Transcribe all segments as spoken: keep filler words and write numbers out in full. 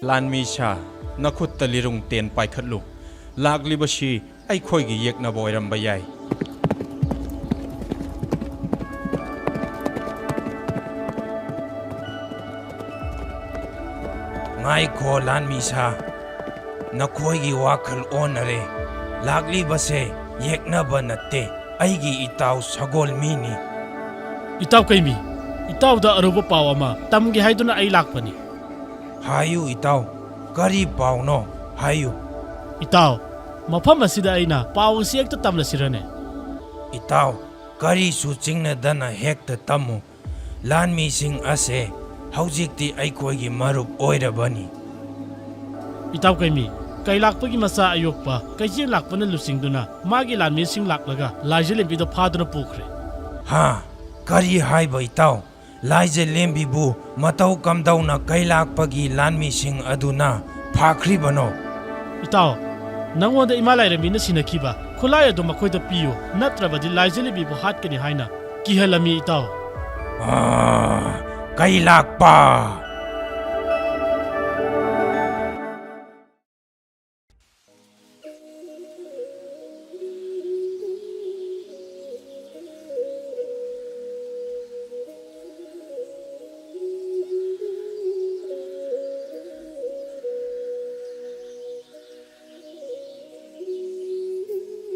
ꯂꯥꯟꯃꯤ ꯁꯥ, ꯅꯈꯨꯠꯇ ꯂꯤꯔꯨꯡ ꯇꯦꯟ ꯄꯥꯏꯈꯠꯂꯨ꯫ ꯂꯥꯛꯂꯤꯕꯁꯤ ꯑꯩꯈꯣꯏꯒꯤ ꯌꯦꯛꯅꯕ ꯑꯣꯏꯔꯝꯕ ꯌꯥꯏ꯫ ꯉꯥꯏꯈꯣ, ꯂꯥꯟꯃꯤ ꯁꯥ꯫ ꯅꯈꯣꯏꯒꯤ ꯋꯥꯈꯜ ꯑꯣꯟꯅꯔꯦ꯫ ꯂꯥꯛꯂꯤꯕꯁꯦ ꯌꯦꯛꯅꯕ ꯅꯠꯇꯦ, ꯑꯩꯒꯤ ꯏꯇꯥꯎ ꯁꯒꯣꯜ ꯃꯤꯅꯤ꯫ ꯏꯇꯥꯎ ꯀꯩꯃꯤ, ꯏꯇꯥꯎꯗ ꯑꯔꯨꯕ ꯄꯥꯎ ꯑꯃ ꯇꯝꯒꯦ ꯍꯥꯏꯗꯨꯅ ꯑꯩ ꯂꯥꯛꯄꯅꯤ꯫ ꯍꯥꯏꯌꯨ ꯏꯇꯥꯎ, ꯀꯔꯤ ꯄꯥꯎꯅꯣ? ꯍꯥꯏꯌꯨ꯫ ꯏꯇꯥꯎ, ꯃꯐꯝ ꯑꯁꯤꯗ ꯑꯩꯅ ꯄꯥꯎ ꯑꯁꯤ ꯍꯦꯛꯇ ꯇꯝꯂꯁꯤꯔꯅꯦ? ꯏꯇꯥꯎ, ꯀꯔꯤꯁꯨ ꯆꯤꯡꯅꯗꯅ ꯍꯦꯛꯇ ꯇꯝꯃꯨ꯫ ꯂꯥꯟꯃꯤꯁꯤꯡ ꯑꯁꯦ ꯍꯧꯖꯤꯛꯇꯤ ꯑꯩꯈꯣꯏꯒꯤ ꯃꯔꯨꯞ ꯑꯣꯏꯔꯕꯅꯤ꯫ ꯏꯇꯥꯎ ꯀꯩꯃꯤ, ꯀꯩꯂꯥꯛꯄꯒꯤ ꯃꯆꯥ ꯑꯌꯣꯛꯄ ꯀꯩꯆꯦꯜ ꯂꯥꯛꯄꯅ ꯂꯨꯆꯤꯡꯗꯨꯅ ꯃꯥꯒꯤ ꯂꯥꯟꯃꯤꯁꯤꯡ ꯂꯥꯛꯂꯒ ꯂꯥꯏꯖꯂꯦꯝꯕꯤꯗ ꯐꯥꯗꯨꯅ ꯄꯨꯈ꯭ꯔꯦ꯫ ꯍꯥ? ꯀꯔꯤ ꯍꯥꯏꯕ ꯏꯇꯥꯎ? ꯂꯥꯏꯖꯂꯦꯝꯕꯤꯕꯨ ꯃꯇꯧ ꯀꯝꯗꯧꯅ ꯀꯩꯂꯥꯛꯄꯒꯤ ꯂꯥꯟꯃꯤꯁꯤꯡ ꯑꯗꯨꯅ ꯐꯥꯈ꯭ꯔꯤꯕꯅꯣ? ꯏꯇꯥꯎ, ꯅꯪꯉꯣꯟꯗ ꯏꯃꯥ ꯂꯥꯏꯔꯦꯝꯕꯤꯅ ꯁꯤꯟꯅꯈꯤꯕ ꯈꯨꯠꯂꯥꯏ ꯑꯗꯨ ꯃꯈꯣꯏꯗ ꯄꯤꯌꯨ, ꯅꯠꯇ꯭ꯔꯕꯗꯤ ꯂꯥꯏꯖꯂꯦꯝꯕꯤꯕꯨ ꯍꯥꯠꯀꯅꯤ ꯍꯥꯏꯅ ꯀꯤꯍꯜꯂꯝꯃꯤ ꯏꯇꯥꯎ꯫ ꯑꯥ, ꯀꯩꯂꯥꯛꯄ!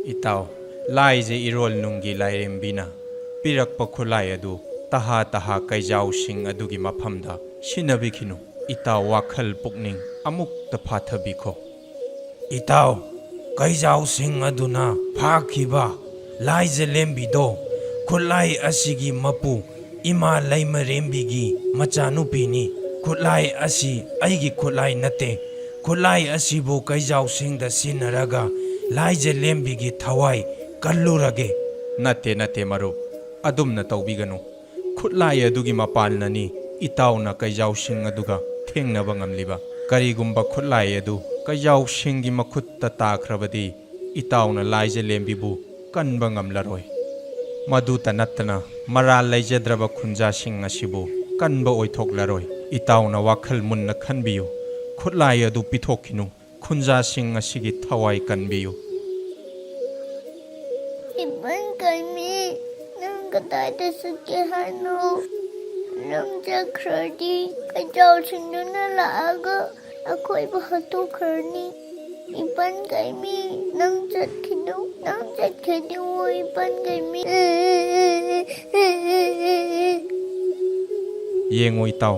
ꯏꯇꯥꯎ, ꯂꯥꯏꯖ ꯏꯔꯣꯜ ꯅꯨꯡꯒꯤ ꯂꯥꯏꯔꯦꯝꯕꯤꯅ ꯄꯤꯔꯛꯄ ꯈꯨꯠꯂꯥꯏ ꯑꯗꯨ ꯇꯍꯥ ꯇꯍꯥ ꯀꯩꯖꯥꯎꯁꯤꯡ ꯑꯗꯨꯒꯤ ꯃꯐꯝꯗ ꯁꯤꯟꯅꯕꯤꯈꯤꯅꯨ꯫ ꯏꯇꯥꯎ, ꯋꯥꯈꯜ ꯄꯨꯛꯅꯤꯡ ꯑꯃꯨꯛꯇ ꯐꯥꯊꯕꯤꯈꯣ꯫ ꯏꯇꯥꯎ, ꯀꯩꯖꯥꯎꯁꯤꯡ ꯑꯗꯨꯅ ꯐꯥꯈꯤꯕ ꯂꯥꯏꯖꯂꯦꯝꯕꯤꯗꯣ ꯈꯨꯠꯂꯥꯏ ꯑꯁꯤꯒꯤ ꯃꯄꯨ ꯏꯃꯥ ꯂꯩꯃꯔꯦꯝꯕꯤꯒꯤ ꯃꯆꯥꯅꯨꯄꯤꯅꯤ꯫ ꯈꯨꯠꯂꯥꯏ ꯑꯁꯤ ꯑꯩꯒꯤ ꯈꯨꯠꯂꯥꯏ ꯅꯠꯇꯦ꯫ ꯈꯨꯠꯂꯥꯏ ꯑꯁꯤꯕꯨ ꯀꯩꯖꯥꯎꯁꯤꯡꯗ ꯁꯤꯟꯅꯔꯒ ꯂꯥꯏꯖꯂꯦꯝꯕꯤꯒꯤ ꯊꯋꯥꯏ ꯀꯜꯂꯨꯔꯒꯦ꯫ ꯅꯠꯇꯦ, ꯅꯠꯇꯦ ꯃꯔꯨꯞ, ꯑꯗꯨꯝꯅ ꯇꯧꯕꯤꯒꯅꯨ꯫ ꯈꯨꯠꯂꯥꯏ ꯑꯗꯨꯒꯤ ꯃꯄꯥꯜꯅꯅꯤ ꯏꯇꯥꯎꯅ ꯀꯩꯖꯥꯎꯁꯤꯡ ꯑꯗꯨꯒ ꯊꯦꯡꯅꯕ ꯉꯝꯂꯤꯕ꯫ ꯀꯔꯤꯒꯨꯝꯕ ꯈꯨꯠꯂꯥꯏ ꯑꯗꯨ ꯀꯩꯖꯥꯎꯁꯤꯡꯒꯤ ꯃꯈꯨꯠꯇ ꯇꯥꯈ꯭ꯔꯕꯗꯤ ꯏꯇꯥꯎꯅ ꯂꯥꯏꯖꯂꯦꯝꯕꯤꯕꯨ ꯀꯟꯕ ꯉꯝꯂꯔꯣꯏ꯫ ꯃꯗꯨꯇ ꯅꯠꯇꯅ ꯃꯔꯥꯜ ꯂꯩꯖꯗ꯭ꯔꯕ ꯈꯨꯟꯖꯥꯁꯤꯡ ꯑꯁꯤꯕꯨ ꯀꯟꯕ ꯑꯣꯏꯊꯣꯛꯂꯔꯣꯏ꯫ ꯏꯇꯥꯎꯅ ꯋꯥꯈꯜ ꯃꯨꯟꯅ ꯈꯟꯕꯤꯌꯨ꯫ ꯈꯨꯠꯂꯥꯏ ꯑꯗꯨ ꯄꯤꯊꯣꯛꯈꯤꯅꯨ꯫ ꯈꯨꯟꯖꯥꯁꯤꯡ ꯑꯁꯤꯒꯤ ꯊꯋꯥꯏ ꯀꯟꯕꯤꯌꯨ꯫ ꯏꯕꯟ ꯀꯥꯏꯃꯤ, ꯅꯪ ꯀꯗꯥꯏꯗ ꯆꯠꯀꯦ ꯍꯥꯏꯅꯣ? ꯅꯪ ꯆꯠꯈ꯭ꯔꯗꯤ ꯀꯩꯖꯥꯎꯁꯤꯡꯗꯨꯅ ꯂꯥꯛꯑꯒ ꯑꯩꯈꯣꯏꯕꯨ ꯍꯥꯠꯇꯣꯛꯈ꯭ꯔꯅꯤ꯫ ꯏꯕꯟ ꯀꯥꯏꯃꯤ, ꯅꯪ ꯆꯠꯈꯤꯅꯨ, ꯅꯪ ꯆꯠꯈꯤꯅꯨ, ꯏꯕꯟ ꯀꯥꯏꯃꯤ꯫ ꯌꯦꯡꯉꯨ ꯏꯇꯥꯎ,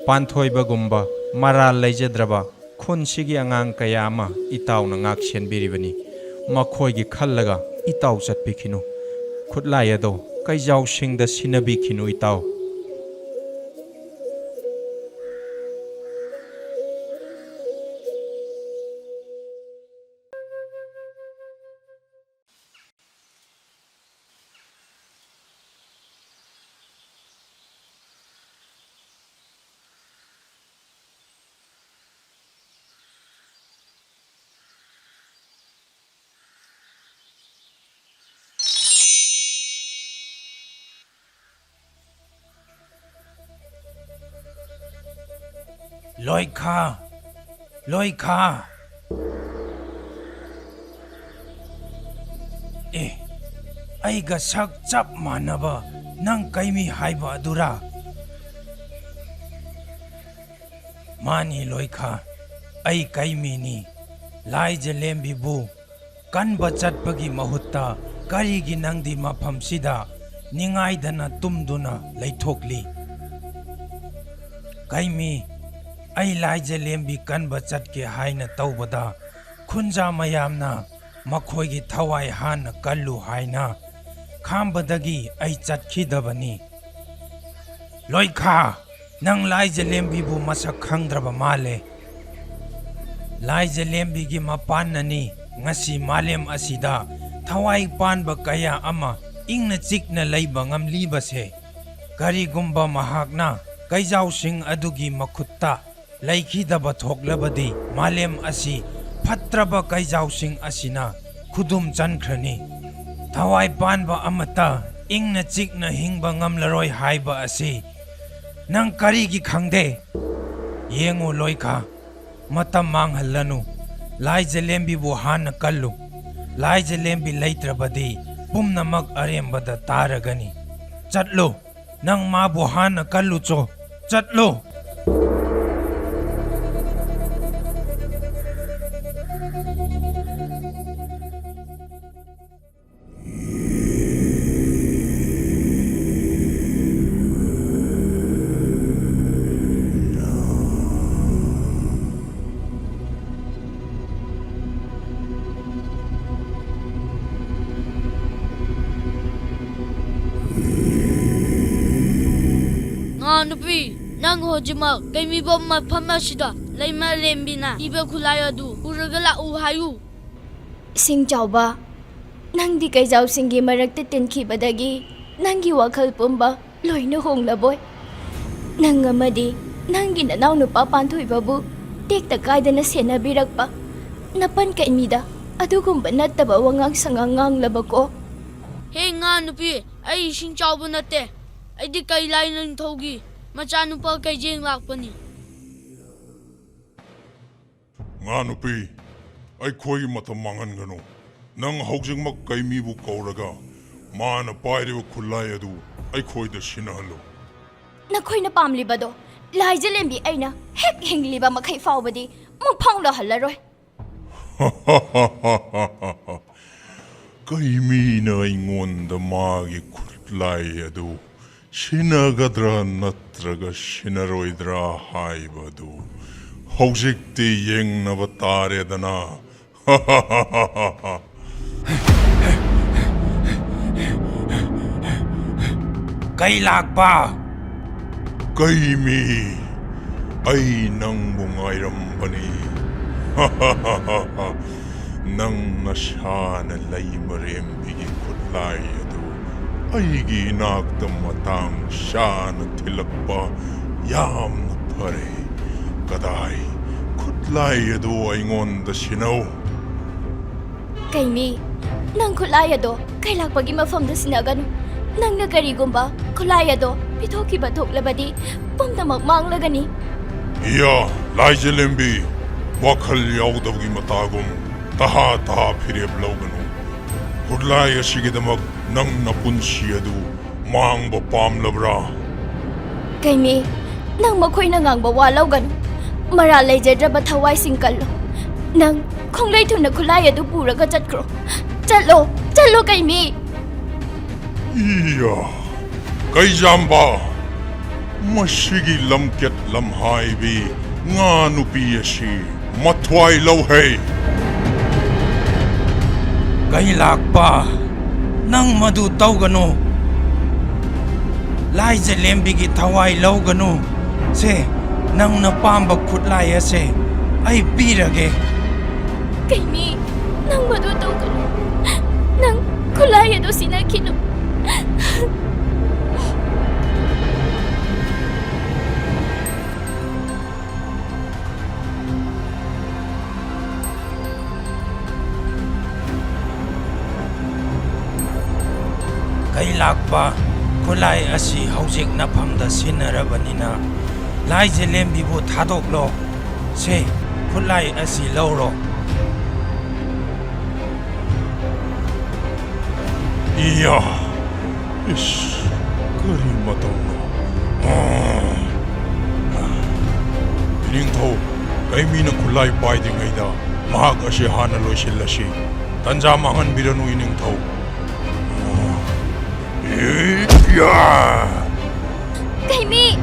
ꯄꯥꯟꯊꯣꯏꯕꯒꯨꯝꯕ ꯃꯔꯥꯜ ꯂꯩꯖꯗ꯭ꯔꯕ ꯈꯨꯟꯁꯤꯒꯤ ꯑꯉꯥꯡ ꯀꯌꯥ ꯑꯃ ꯏꯇꯥꯎꯅ ꯉꯥꯛ ꯁꯦꯟꯕꯤꯔꯤꯕꯅꯤ꯫ ꯃꯈꯣꯏꯒꯤ ꯈꯜꯂꯒ ꯏꯇꯥꯎ ꯆꯠꯄꯤꯈꯤꯅꯨ꯫ ꯈꯨꯠꯂꯥꯏ ꯑꯗꯣ ꯀꯩꯖꯥꯎꯁꯤꯡꯗ ꯁꯤꯟꯅꯕꯤꯈꯤꯅꯨ ꯏꯇꯥꯎ꯫ ꯂꯣꯏꯈꯥ, ꯂꯣꯏꯈꯥ꯫ ꯑꯦ, ꯑꯩꯒ ꯁꯛ ꯆꯞ ꯃꯥꯟꯅꯕ ꯅꯪ ꯀꯩꯃꯤ ꯍꯥꯏꯕ ꯑꯗꯨꯔꯥ? ꯃꯥꯅꯤ ꯂꯣꯏꯈꯥ, ꯑꯩ ꯀꯩꯃꯤꯅꯤ꯫ ꯂꯥꯏꯖꯂꯦꯝꯕꯤꯕꯨ ꯀꯟꯕ ꯆꯠꯄꯒꯤ ꯃꯍꯨꯠꯇ ꯀꯔꯤꯒꯤ ꯅꯪꯗꯤ ꯃꯐꯝꯁꯤꯗ ꯅꯤꯡꯉꯥꯏꯗꯅ ꯇꯨꯝꯗꯨꯅ ꯂꯩꯊꯣꯛꯂꯤ? ꯀꯩꯃꯤ, ꯑꯩ ꯂꯥꯏꯖꯂꯦꯝꯕꯤ ꯀꯟꯕ ꯆꯠꯀꯦ ꯍꯥꯏꯅ ꯇꯧꯕꯗ ꯈꯨꯟꯖꯥ ꯃꯌꯥꯝꯅ ꯃꯈꯣꯏꯒꯤ ꯊꯋꯥꯏ ꯍꯥꯟꯅ ꯀꯜꯂꯨ ꯍꯥꯏꯅ ꯈꯥꯝꯕꯗꯒꯤ ꯑꯩ ꯆꯠꯈꯤꯗꯕꯅꯤ꯫ ꯂꯣꯏꯈꯥ, ꯅꯪ ꯂꯥꯏꯖꯂꯦꯝꯕꯤꯕꯨ ꯃꯁꯛ ꯈꯪꯗ꯭ꯔꯕ ꯃꯥꯜꯂꯦ꯫ ꯂꯥꯏꯖꯂꯦꯝꯕꯤꯒꯤ ꯃꯄꯥꯟꯅꯅꯤ ꯉꯁꯤ ꯃꯥꯂꯦꯝ ꯑꯁꯤꯗ ꯊꯋꯥꯏ ꯄꯥꯟꯕ ꯀꯌꯥ ꯑꯃ ꯏꯪꯅ ꯆꯤꯛꯅ ꯂꯩꯕ ꯉꯝꯂꯤꯕꯁꯦ꯫ ꯀꯔꯤꯒꯨꯝꯕ ꯃꯍꯥꯛꯅ ꯀꯩꯖꯥꯎꯁꯤꯡ ꯑꯗꯨꯒꯤ ꯃꯈꯨꯠꯇ ꯂꯩꯈꯤꯗꯕ ꯊꯣꯛꯂꯕꯗꯤ ꯃꯥꯂꯦꯝ ꯑꯁꯤ ꯐꯠꯇ꯭ꯔꯕ ꯀꯩꯖꯥꯎꯁꯤꯡ ꯑꯁꯤꯅ ꯈꯨꯗꯨꯝ ꯆꯟꯈ꯭ꯔꯅꯤ꯫ ꯊꯋꯥꯏ ꯄꯥꯟꯕ ꯑꯃꯠꯇ ꯏꯪꯅ ꯆꯤꯛꯅ ꯍꯤꯡꯕ ꯉꯝꯂꯔꯣꯏ ꯍꯥꯏꯕ ꯑꯁꯤ ꯅꯪ ꯀꯔꯤꯒꯤ ꯈꯪꯗꯦ? ꯌꯦꯡꯉꯨ ꯂꯣꯏꯈꯥ, ꯃꯇꯝ ꯃꯥꯡꯍꯜꯂꯅꯨ꯫ ꯂꯥꯏ ꯖꯂꯦꯝꯕꯤꯕꯨ ꯍꯥꯟꯅ ꯀꯜꯂꯨ꯫ ꯂꯥꯏ ꯖꯂꯦꯝꯕꯤ ꯂꯩꯇ꯭ꯔꯕꯗꯤ ꯄꯨꯝꯅꯃꯛ ꯑꯔꯦꯝꯕꯗ ꯇꯥꯔꯒꯅꯤ꯫ ꯆꯠꯂꯨ, ꯅꯪ ꯃꯥꯕꯨ ꯍꯥꯟꯅ ꯀꯜꯂꯨꯆꯣ꯫ ꯆꯠꯂꯨ꯫ ꯉꯥ ꯅꯨꯄꯤ, ꯅꯪ ꯍꯧꯖꯤꯛꯃꯛ ꯀꯩꯃꯤꯕꯝ ꯃꯐꯝ ꯑꯁꯤꯗ ꯂꯩꯃꯔꯦꯝꯕꯤꯅ ꯏꯕ ꯈꯨꯠꯂꯥꯏ ꯑꯗꯨ ꯄꯨꯔꯒ ꯂꯥꯛꯎ ꯍꯥꯏꯌꯨ꯫ ꯏꯁꯤꯡ ꯆꯥꯎꯕ, ꯅꯪꯗꯤ ꯀꯩꯖꯥꯎꯁꯤꯡꯒꯤ ꯃꯔꯛꯇ ꯇꯤꯟꯈꯤꯕꯗꯒꯤ ꯅꯪꯒꯤ ꯋꯥꯈꯜ ꯄꯨꯝꯕ ꯂꯣꯏꯅ ꯍꯣꯡꯂꯕꯣꯏ? ꯅꯪ ꯑꯃꯗꯤ ꯅꯪꯒꯤ ꯅꯅꯥꯎꯅꯨꯄꯥ ꯄꯥꯟꯊꯣꯏꯕꯕꯨ ꯇꯦꯛꯇ ꯀꯥꯏꯗꯅ ꯁꯦꯟꯅꯕꯤꯔꯛꯄ ꯅꯄꯟ ꯀꯩꯃꯤꯗ ꯑꯗꯨꯒꯨꯝꯕ ꯅꯠꯇꯕ ꯋꯥꯉꯥꯡ ꯁꯉꯥꯡ ꯉꯥꯡꯂꯕꯀꯣ? ꯍꯦ ꯉꯥ ꯅꯨꯄꯤ, ꯑꯩ ꯏꯁꯤꯡ ꯆꯥꯎꯕ ꯅꯠꯇꯦ꯫ ꯑꯩꯗꯤ ꯀꯩꯂꯥꯏ ꯅꯤꯡꯊꯧꯒꯤ ꯃꯆꯥꯅꯨꯄꯥ ꯀꯩꯖꯦꯡ ꯂꯥꯛꯄꯅꯤ꯫ ꯉꯥ ꯅꯨꯄꯤ, ꯑꯩꯈꯣꯏꯒꯤ ꯃꯇꯝ ꯃꯥꯡꯍꯟꯒꯅꯨ꯫ ꯅꯪ ꯍꯧꯖꯤꯛꯃꯛ ꯀꯩꯃꯤꯕꯨ ꯀꯧꯔꯒ ꯃꯥꯅ ꯄꯥꯏꯔꯤꯕ ꯈꯨꯠꯂꯥꯏ ꯑꯗꯨ ꯑꯩꯈꯣꯏꯗ ꯁꯤꯟꯅꯍꯜꯂꯨ꯫ ꯅꯈꯣꯏꯅ ꯄꯥꯝꯂꯤꯕꯗꯣ ꯂꯥꯏꯖꯂꯦꯝꯕꯤ ꯑꯩꯅ ꯍꯦꯛ ꯍꯤꯡꯂꯤꯕ ꯃꯈꯩ ꯐꯥꯎꯕꯗꯤ ꯃꯪꯐꯥꯎꯅꯍꯜꯂꯔꯣꯏ꯫ ꯀꯩꯃꯤꯅ ꯑꯩꯉꯣꯟꯗ ꯃꯥꯒꯤ ꯈꯨꯠꯂꯥꯏ ꯑꯗꯨ ꯁꯤꯟꯅꯒꯗ꯭ꯔꯥ ꯅꯠꯇ꯭ꯔꯒ ꯁꯤꯟꯅꯔꯣꯏꯗ꯭ꯔꯥ ꯍꯥꯏꯕꯗꯨ ꯍꯧꯖꯤꯛꯇꯤ ꯌꯦꯡꯅꯕ ꯇꯥꯔꯦꯗꯅ꯫ ꯀꯩ ꯂꯥꯛꯄ? ꯀꯩꯃꯤ, ꯑꯩ ꯅꯪꯕꯨ ꯉꯥꯏꯔꯝꯕꯅꯤ꯫ ꯅꯪ ꯅꯁꯥꯅ ꯂꯩꯃꯔꯦꯝꯕꯤꯒꯤ ꯈꯨꯠꯂꯥꯏ ꯑꯗꯨ ꯑꯩꯒꯤ ꯏꯅꯥꯛꯇ ꯃꯇꯥꯡ ꯆꯥꯅ ꯊꯤꯜꯂꯛꯄ ꯌꯥꯝꯅ ꯐꯔꯦ꯫ ꯀꯗꯥꯏ? ꯈꯨꯠꯂꯥꯏ ꯑꯗꯨ ꯑꯩꯉꯣꯟꯗ ꯁꯤꯟꯅꯧ꯫ ꯀꯩꯃꯤ, ꯅꯪ ꯈꯨꯠꯂꯥꯏ ꯑꯗꯣ ꯀꯩꯂꯥꯛꯄꯒꯤ ꯃꯐꯝꯗ ꯁꯤꯟꯅꯒꯅꯨ꯫ ꯅꯪꯅ ꯀꯔꯤꯒꯨꯝꯕ ꯈꯨꯠꯂꯥꯏ ꯑꯗꯣ ꯄꯤꯊꯣꯛꯈꯤꯕ ꯊꯣꯛꯂꯕꯗꯤ ꯄꯨꯝꯅꯃꯛ ꯃꯥꯡꯂꯒꯅꯤ꯫ ꯏꯌꯥ, ꯂꯥꯏꯖꯂꯦꯝꯕꯤ, ꯋꯥꯈꯜ ꯌꯥꯎꯗꯕꯒꯤ ꯃꯇꯥꯒꯨꯝ ꯇꯍꯥ ꯇꯍꯥ ꯐꯤꯔꯦꯞ ꯂꯧꯒꯅꯨ꯫ ꯈꯨꯠꯂꯥꯏ ꯑꯁꯤꯒꯤꯗꯃꯛ ꯅꯪ ꯅꯄꯨꯟꯁꯤ ꯑꯗꯨ ꯃꯥꯡꯕ ꯄꯥꯝꯂꯕ꯭ꯔꯥ? ꯀꯩꯃꯤ, ꯅꯪ ꯃꯈꯣꯏꯅ ꯉꯥꯡꯕ ꯋꯥ ꯂꯧꯒꯅꯨ꯫ ꯃꯔꯥꯜ ꯂꯩꯖꯗ꯭ꯔꯕ ꯊꯋꯥꯏꯁꯤꯡ ꯀꯜꯂꯣ꯫ ꯅꯪ ꯈꯣꯡꯂꯩ ꯊꯨꯅ ꯈꯨꯠꯂꯥꯏ ꯑꯗꯨ ꯄꯨꯔꯒ ꯆꯠꯈ꯭ꯔꯣ꯫ ꯆꯠꯂꯣ, ꯆꯠꯂꯣ ꯀꯩꯃꯤ꯫ ꯏꯌꯥ, ꯀꯩꯖꯥꯝꯕ, ꯃꯁꯤꯒꯤ ꯂꯝꯀꯦꯠ ꯂꯝꯍꯥꯏꯕꯤ ꯉꯥ ꯅꯨꯄꯤ ꯑꯁꯤ ꯃꯊ꯭ꯋꯥꯏ ꯂꯧꯍꯩ꯫ ꯀꯩ ꯂꯥꯛꯄ, ꯅꯪ ꯃꯗꯨ ꯇꯧꯒꯅꯨ꯫ ꯂꯥꯏꯖꯂꯦꯝꯕꯤꯒꯤ ꯊꯋꯥꯏ ꯂꯧꯒꯅꯨ꯫ ꯁꯦ, ꯅꯪꯅ ꯄꯥꯝꯕ ꯈꯨꯠꯂꯥꯏ ꯑꯁꯦ ꯑꯩ ꯄꯤꯔꯒꯦ꯫ ꯀꯩꯃꯤ, ꯅꯪ ꯃꯗꯨ ꯇꯧꯒꯅꯨ꯫ ꯅꯪ ꯈꯨꯠꯂꯥꯏ ꯑꯗꯨ ꯁꯤꯟꯅꯈꯤꯅꯨ꯫ ꯀꯩ ꯂꯥꯛꯄ, ꯈꯨꯠꯂꯥꯏ ꯑꯁꯤ ꯍꯧꯖꯤꯛ ꯅꯐꯝꯗ ꯁꯤꯟꯅꯔꯕꯅꯤꯅ, ꯂꯥꯏꯖꯂꯦꯝꯕꯤꯕꯨ ꯊꯥꯗꯣꯛꯂꯣ꯫ ꯁꯦ, ꯈꯨꯠꯂꯥꯏ ꯑꯁꯤ ꯂꯧꯔꯣ꯫ ꯏꯌꯥ! ꯏꯁ, ꯀꯔꯤ ꯃꯇꯧꯅꯣ? ꯏꯅꯤꯡꯊꯧ, ꯀꯩꯃꯤꯅ ꯈꯨꯠꯂꯥꯏ ꯄꯥꯏꯗ꯭ꯔꯤꯉꯩꯗ ꯃꯍꯥꯛ ꯑꯁꯤ ꯍꯥꯟꯅ ꯂꯣꯏꯁꯤꯜꯂꯁꯤ꯫ ꯇꯟꯖꯥ ꯃꯥꯡꯍꯟꯕꯤꯔꯅꯨ, ꯏꯅꯤꯡꯊꯧ꯫ ꯏꯌꯥ! ꯀꯩꯃꯤ!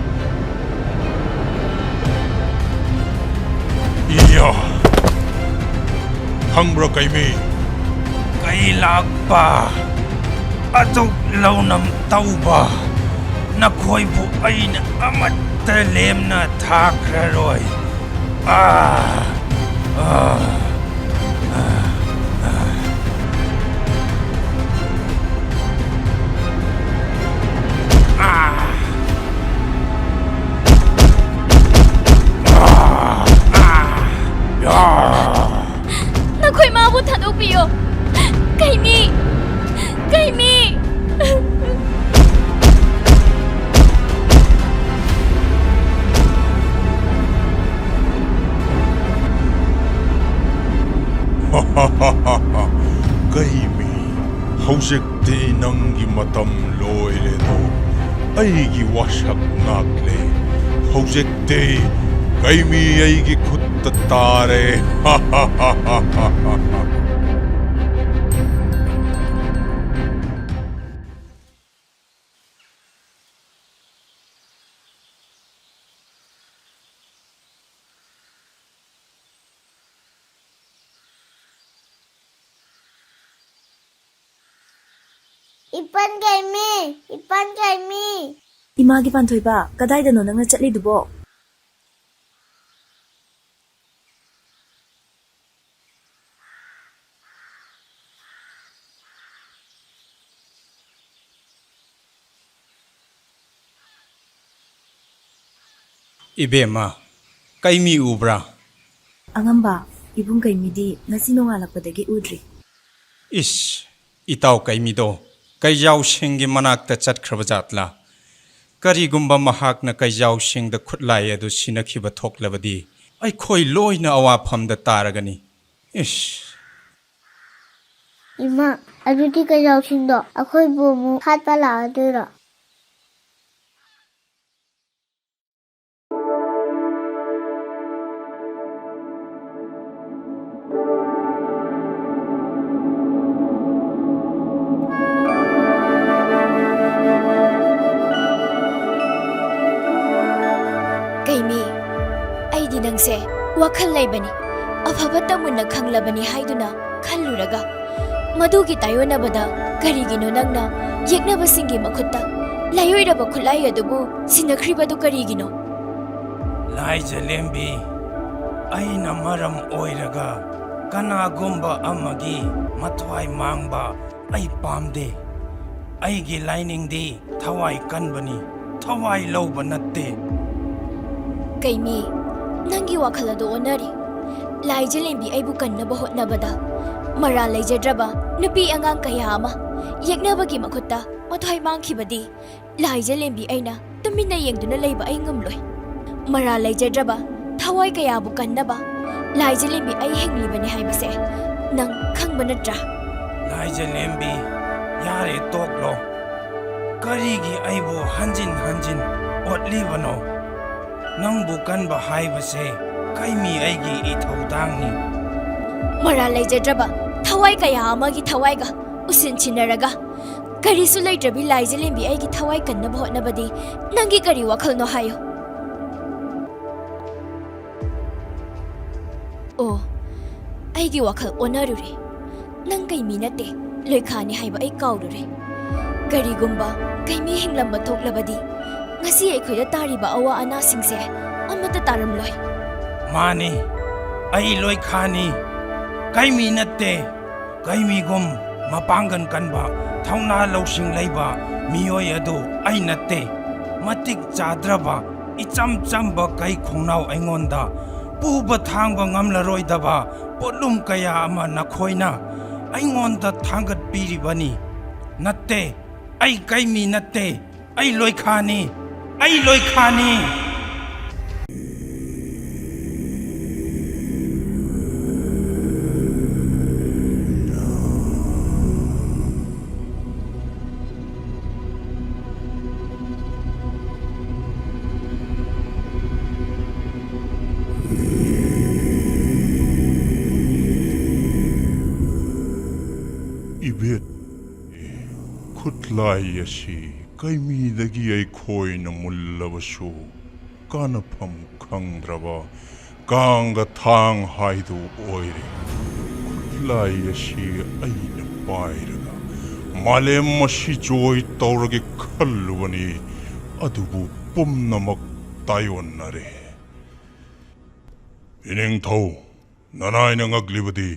ꯏꯌꯥ! ꯈꯪꯕ꯭ꯔꯥ, ꯀꯩꯃꯤ? ꯀꯩ ꯂꯥꯛꯄ, ꯑꯗꯨꯛ ꯂꯧꯅꯝ ꯇꯧꯕ ꯅꯈꯣꯏꯕꯨ ꯑꯩꯅ ꯑꯃꯠꯇ ꯂꯦꯝꯅ ꯊꯥꯈ꯭ꯔꯔꯣꯏ꯫ ꯑꯥ! ꯑꯥ! ꯑꯥ! ꯑꯥ! ꯅꯈꯣꯏ ꯃꯥꯕꯨ ꯊꯥꯗꯣꯛꯄꯤꯌꯣ꯫ ꯀꯩꯃꯤ! ꯀꯩꯃꯤ! ꯀꯩꯃꯤ, ꯍꯧꯖꯤꯛꯇꯤ ꯅꯪꯒꯤ ꯃꯇꯝ ꯂꯣꯏꯔꯦꯗꯣ꯫ ꯑꯩꯒꯤ ꯋꯥꯁꯛ ꯉꯥꯛꯂꯦ꯫ ꯍꯧꯖꯤꯛꯇꯤ ꯀꯩꯃꯤ ꯑꯩꯒꯤ ꯈꯨꯠꯇ ꯇꯥꯔꯦ꯫ ꯏꯄꯟ ꯀꯩꯃꯤ, ꯏꯄꯟ ꯀꯩꯃꯤ꯫ ꯏꯃꯥꯒꯤ ꯄꯥꯟꯊꯣꯏꯕ, ꯀꯗꯥꯏꯗꯅꯣ ꯅꯪꯅ ꯆꯠꯂꯤꯗꯨꯕꯣ? ꯏꯕꯦꯝꯃ, ꯀꯩꯃꯤ ꯎꯕ꯭ꯔꯥ? ꯑꯉꯝꯕ, ꯏꯕꯨꯡ ꯀꯩꯃꯤꯗꯤ ꯉꯁꯤ ꯅꯣꯡꯉꯥꯜꯂꯛꯄꯗꯒꯤ ꯎꯗ꯭ꯔꯤ꯫ ꯏꯁ, ꯏꯇꯥꯎ ꯀꯩꯃꯤꯗꯣ ꯀꯩꯖꯥꯎꯁꯤꯡꯒꯤ ꯃꯅꯥꯛꯇ ꯆꯠꯈ꯭ꯔꯕ ꯖꯥꯠꯂꯥ? ꯀꯔꯤꯒꯨꯝꯕ ꯃꯍꯥꯛꯅ ꯀꯩꯖꯥꯎꯁꯤꯡꯗ ꯈꯨꯠꯂꯥꯏ ꯑꯗꯨ ꯁꯤꯟꯅꯈꯤꯕ ꯊꯣꯛꯂꯕꯗꯤ ꯑꯩꯈꯣꯏ ꯂꯣꯏꯅ ꯑꯋꯥꯐꯝꯗ ꯇꯥꯔꯒꯅꯤ꯫ ꯏꯁ! ꯏꯃꯥ, ꯑꯗꯨꯗꯤ ꯀꯩꯖꯥꯎꯁꯤꯡꯗꯣ ꯑꯩꯈꯣꯏꯕꯨ ꯑꯃꯨꯛ ꯍꯥꯠꯄ ꯂꯥꯛꯑꯗꯣꯏꯔꯣ? ꯀꯩꯃꯤ, ꯑꯩꯗꯤ ꯅꯪꯁꯦ ꯋꯥꯈꯜ ꯂꯩꯕꯅꯤ, ꯑꯐ ꯐꯠꯇ ꯃꯨꯟꯅ ꯈꯪꯂꯕꯅꯤ ꯍꯥꯏꯗꯨꯅ ꯈꯜꯂꯨꯔꯒ, ꯃꯗꯨꯒꯤ ꯇꯥꯏꯑꯣꯟꯅꯕꯗ ꯀꯔꯤꯒꯤꯅꯣ ꯅꯪꯅ ꯌꯦꯛꯅꯕꯁꯤꯡꯒꯤ ꯃꯈꯨꯠꯇ ꯂꯥꯏꯑꯣꯏꯔꯕ ꯈꯨꯠꯂꯥꯏ ꯑꯗꯨꯕꯨ ꯁꯤꯟꯅꯈ꯭ꯔꯤꯕꯗꯨ ꯀꯔꯤꯒꯤꯅꯣ? ꯂꯥꯏꯖꯂꯦꯝꯕꯤ, ꯑꯩꯅ ꯃꯔꯝ ꯑꯣꯏꯔꯒ ꯀꯅꯥꯒꯨꯝꯕ ꯑꯃꯒꯤ ꯃꯊ꯭ꯋꯥꯏ ꯃꯥꯡꯕ ꯑꯩ ꯄꯥꯝꯗꯦ꯫ ꯑꯩꯒꯤ ꯂꯥꯏꯅꯤꯡꯗꯤ ꯊꯋꯥꯏ ꯀꯟꯕꯅꯤ, ꯊꯋꯥꯏ ꯂꯧꯕ ꯅꯠꯇꯦ꯫ ꯀꯩꯃꯤ, ꯅꯪꯒꯤ ꯋꯥꯈꯜ ꯑꯗꯨ ꯑꯣꯟꯅꯔꯦ꯫ ꯂꯥꯏꯖꯂꯦꯝꯕꯤ ꯑꯩꯕꯨ ꯀꯟꯅꯕ ꯍꯣꯠꯅꯕꯗ ꯃꯔꯥꯜ ꯂꯩꯖꯗ꯭ꯔꯕ ꯅꯨꯄꯤ ꯑꯉꯥꯡ ꯀꯌꯥ ꯑꯃ ꯌꯦꯛꯅꯕꯒꯤ ꯃꯈꯨꯠꯇ ꯃꯊ꯭ꯋꯥꯏ ꯃꯥꯡꯈꯤꯕꯗꯤ ꯂꯥꯏꯖꯂꯦꯝꯕꯤ ꯑꯩꯅ ꯇꯨꯃꯤꯟꯅ ꯌꯦꯡꯗꯨꯅ ꯂꯩꯕ ꯑꯩ ꯉꯝꯂꯣꯏ꯫ ꯃꯔꯥꯜ ꯂꯩꯖꯗ꯭ꯔꯕ ꯊꯋꯥꯏ ꯀꯌꯥꯕꯨ ꯀꯟꯅꯕ ꯂꯥꯏꯖꯂꯦꯝꯕꯤ ꯑꯩ ꯍꯤꯡꯂꯤꯕꯅꯤ ꯍꯥꯏꯕꯁꯦ ꯅꯪ ꯈꯪꯕ ꯅꯠꯇ꯭ꯔꯥ? ꯂꯥꯏꯖꯂꯦꯝꯕꯤ, ꯌꯥꯔꯦ, ꯇꯣꯛꯂꯣ꯫ ꯀꯔꯤꯒꯤ ꯑꯩꯕꯨ ꯍꯟꯖꯤꯟ ꯍꯟꯖꯤꯟ ꯑꯣꯠꯂꯤꯕꯅꯣ? ꯅꯪꯕꯨ ꯀꯟꯕ ꯍꯥꯏꯕꯁꯦ ꯀꯩꯃꯤ ꯑꯩꯒꯤ ꯏꯊꯧꯗꯥꯡꯅꯤ꯫ ꯃꯔꯥꯜ ꯂꯩꯖꯗ꯭ꯔꯕ ꯊꯋꯥꯏ ꯀꯌꯥ ꯑꯃꯒꯤ ꯊꯋꯥꯏꯒ ꯎꯁꯤꯟꯁꯤꯟꯅꯔꯒ, ꯀꯔꯤꯁꯨ ꯂꯩꯇ꯭ꯔꯕꯤ ꯂꯥꯏꯖꯂꯦꯝꯕꯤ ꯑꯩꯒꯤ ꯊꯋꯥꯏ ꯀꯟꯅꯕ ꯍꯣꯠꯅꯕꯗꯤ ꯅꯪꯒꯤ ꯀꯔꯤ ꯋꯥꯈꯜꯅꯣ ꯍꯥꯏꯌꯨ? ꯑꯣ, ꯑꯩꯒꯤ ꯋꯥꯈꯜ ꯑꯣꯟꯅꯔꯨꯔꯦ꯫ ꯅꯪ ꯀꯩꯃꯤ ꯅꯠꯇꯦ, ꯂꯣꯏꯈꯥꯅꯤ ꯍꯥꯏꯕ ꯑꯩ ꯀꯥꯎꯔꯨꯔꯦ꯫ ꯀꯔꯤꯒꯨꯝꯕ ꯀꯩꯃꯤ ꯍꯤꯡꯂꯝꯕ ꯊꯣꯛꯂꯕꯗꯤ, ꯉꯁꯤ ꯑꯩꯈꯣꯏꯗ ꯇꯥꯔꯤꯕ ꯑꯋꯥ ꯑꯅꯥꯁꯤꯡꯁꯦ ꯑꯃꯠꯇ ꯇꯥꯔꯝꯂꯣꯏ꯫ ꯃꯥꯅꯤ, ꯑꯩ ꯂꯣꯏꯈꯥꯅꯤ, ꯀꯩꯃꯤ ꯅꯠꯇꯦ꯫ ꯀꯩꯃꯤꯒꯨꯝ ꯃꯄꯥꯡꯒꯜ ꯀꯟꯕ, ꯊꯧꯅꯥ ꯂꯧꯁꯤꯡ ꯂꯩꯕ ꯃꯤꯑꯣꯏ ꯑꯗꯨ ꯑꯩ ꯅꯠꯇꯦ꯫ ꯃꯇꯤꯛ ꯆꯥꯗ꯭ꯔꯕ, ꯏꯆꯝ ꯆꯝꯕ ꯀꯩ ꯈꯣꯡꯅꯥꯎ ꯑꯩꯉꯣꯟꯗ ꯄꯨꯕ ꯊꯥꯡꯕ ꯉꯝꯂꯔꯣꯏꯗꯕ ꯄꯣꯠꯂꯨꯝ ꯀꯌꯥ ꯑꯃ ꯅꯈꯣꯏꯅ ꯑꯩꯉꯣꯟꯗ ꯊꯥꯡꯒꯠꯄꯤꯔꯤꯕꯅꯤ꯫ ꯅꯠꯇꯦ, ꯑꯩ ꯀꯩꯃꯤ ꯅꯠꯇꯦ, ꯑꯩ ꯂꯣꯏꯈꯥꯅꯤ, ꯑꯩ ꯂꯣꯏꯈꯥꯅꯤ꯫ ꯏꯕꯦꯠ, ꯈꯨꯠꯂꯥꯏ ꯑꯁꯤ ꯀꯩꯃꯤꯗꯒꯤ ꯑꯩꯈꯣꯏꯅ ꯃꯨꯜꯂꯕꯁꯨ ꯀꯥꯅꯐꯝ ꯈꯪꯗ꯭ꯔꯕ ꯀꯥꯡꯒ ꯊꯥꯡ ꯍꯥꯏꯗꯨ ꯑꯣꯏꯔꯦ꯫ ꯈꯨꯠꯂꯥꯏ ꯑꯁꯤ ꯑꯩꯅ ꯄꯥꯏꯔꯒ ꯃꯥꯂꯦꯝ ꯑꯁꯤ ꯖꯣꯏ ꯇꯧꯔꯒꯦ ꯈꯜꯂꯨꯕꯅꯤ, ꯑꯗꯨꯕꯨ ꯄꯨꯝꯅꯃꯛ ꯇꯥꯏꯑꯣꯟꯅꯔꯦ꯫ ꯏꯅꯤꯡꯊꯧ, ꯅꯅꯥꯏꯅ ꯉꯛꯂꯤꯕꯗꯤ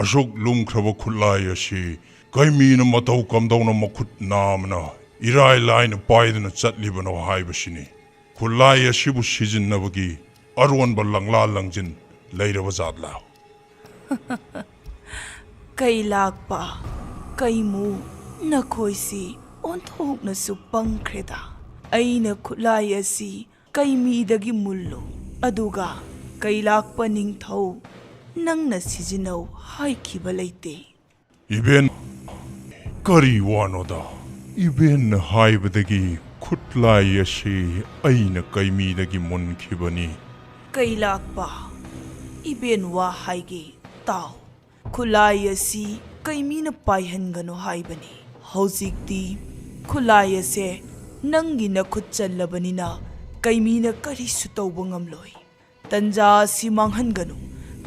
ꯑꯁꯨꯛ ꯂꯨꯝꯈ꯭ꯔꯕ ꯈꯨꯠꯂꯥꯏ ꯑꯁꯤ ꯀꯩꯃꯤꯅ ꯃꯇꯧ ꯀꯝꯗꯧꯅ ꯃꯈꯨꯠ ꯅꯥꯝꯃꯅ ꯏꯔꯥꯏ ꯂꯥꯏꯅ ꯄꯥꯏꯗꯨꯅ ꯆꯠꯂꯤꯕꯅꯣ ꯍꯥꯏꯕꯁꯤꯅꯤ꯫ ꯈꯨꯠꯂꯥꯏ ꯑꯁꯤꯕꯨ ꯁꯤꯖꯤꯟꯅꯕꯒꯤ ꯑꯔꯣꯟꯕ ꯂꯪꯂꯥ ꯂꯪꯖꯤꯟ ꯂꯩꯔꯕ ꯖꯥꯠꯂꯥ? ꯀꯩꯂꯥꯛꯄ, ꯀꯩꯃꯨ, ꯅꯈꯣꯏꯁꯤ ꯑꯣꯟꯊꯣꯛꯅꯁꯨ ꯄꯪꯈ꯭ꯔꯦꯗ꯫ ꯑꯩꯅ ꯈꯨꯠꯂꯥꯏ ꯑꯁꯤ ꯀꯩꯃꯤꯗꯒꯤ ꯃꯨꯜꯂꯨ, ꯑꯗꯨꯒ ꯀꯩꯂꯥꯛꯄ ꯅꯤꯡꯊꯧ ꯅꯪꯅ ꯁꯤꯖꯤꯟꯅꯧ ꯍꯥꯏꯈꯤꯕ ꯂꯩꯇꯦ꯫ ꯏꯕꯦꯟ, ꯀꯔꯤ ꯋꯥꯅꯣꯗ? ꯏꯕꯦꯟꯅ ꯍꯥꯏꯕꯗꯒꯤ ꯈꯨꯠꯂꯥꯏ ꯑꯁꯤ ꯑꯩꯅ ꯀꯩꯃꯤꯗꯒꯤ ꯃꯨꯟꯈꯤꯕꯅꯤ꯫ ꯀꯩꯂꯥꯛꯄ, ꯏꯕꯦꯟ ꯋꯥ ꯍꯥꯏꯒꯦ, ꯇꯥꯎ꯫ ꯈꯨꯠꯂꯥꯏ ꯑꯁꯤ ꯀꯩꯃꯤꯅ ꯄꯥꯏꯍꯟꯒꯅꯨ ꯍꯥꯏꯕꯅꯤ꯫ ꯍꯧꯖꯤꯛꯇꯤ ꯈꯨꯠꯂꯥꯏ ꯑꯁꯦ ꯅꯪꯒꯤ ꯅꯈꯨꯠ ꯆꯜꯂꯕꯅꯤꯅ ꯀꯩꯃꯤꯅ ꯀꯔꯤꯁꯨ ꯇꯧꯕ ꯉꯝꯂꯣꯏ꯫ ꯇꯟꯖꯥ ꯑꯁꯤ ꯃꯥꯡꯍꯟꯒꯅꯨ꯫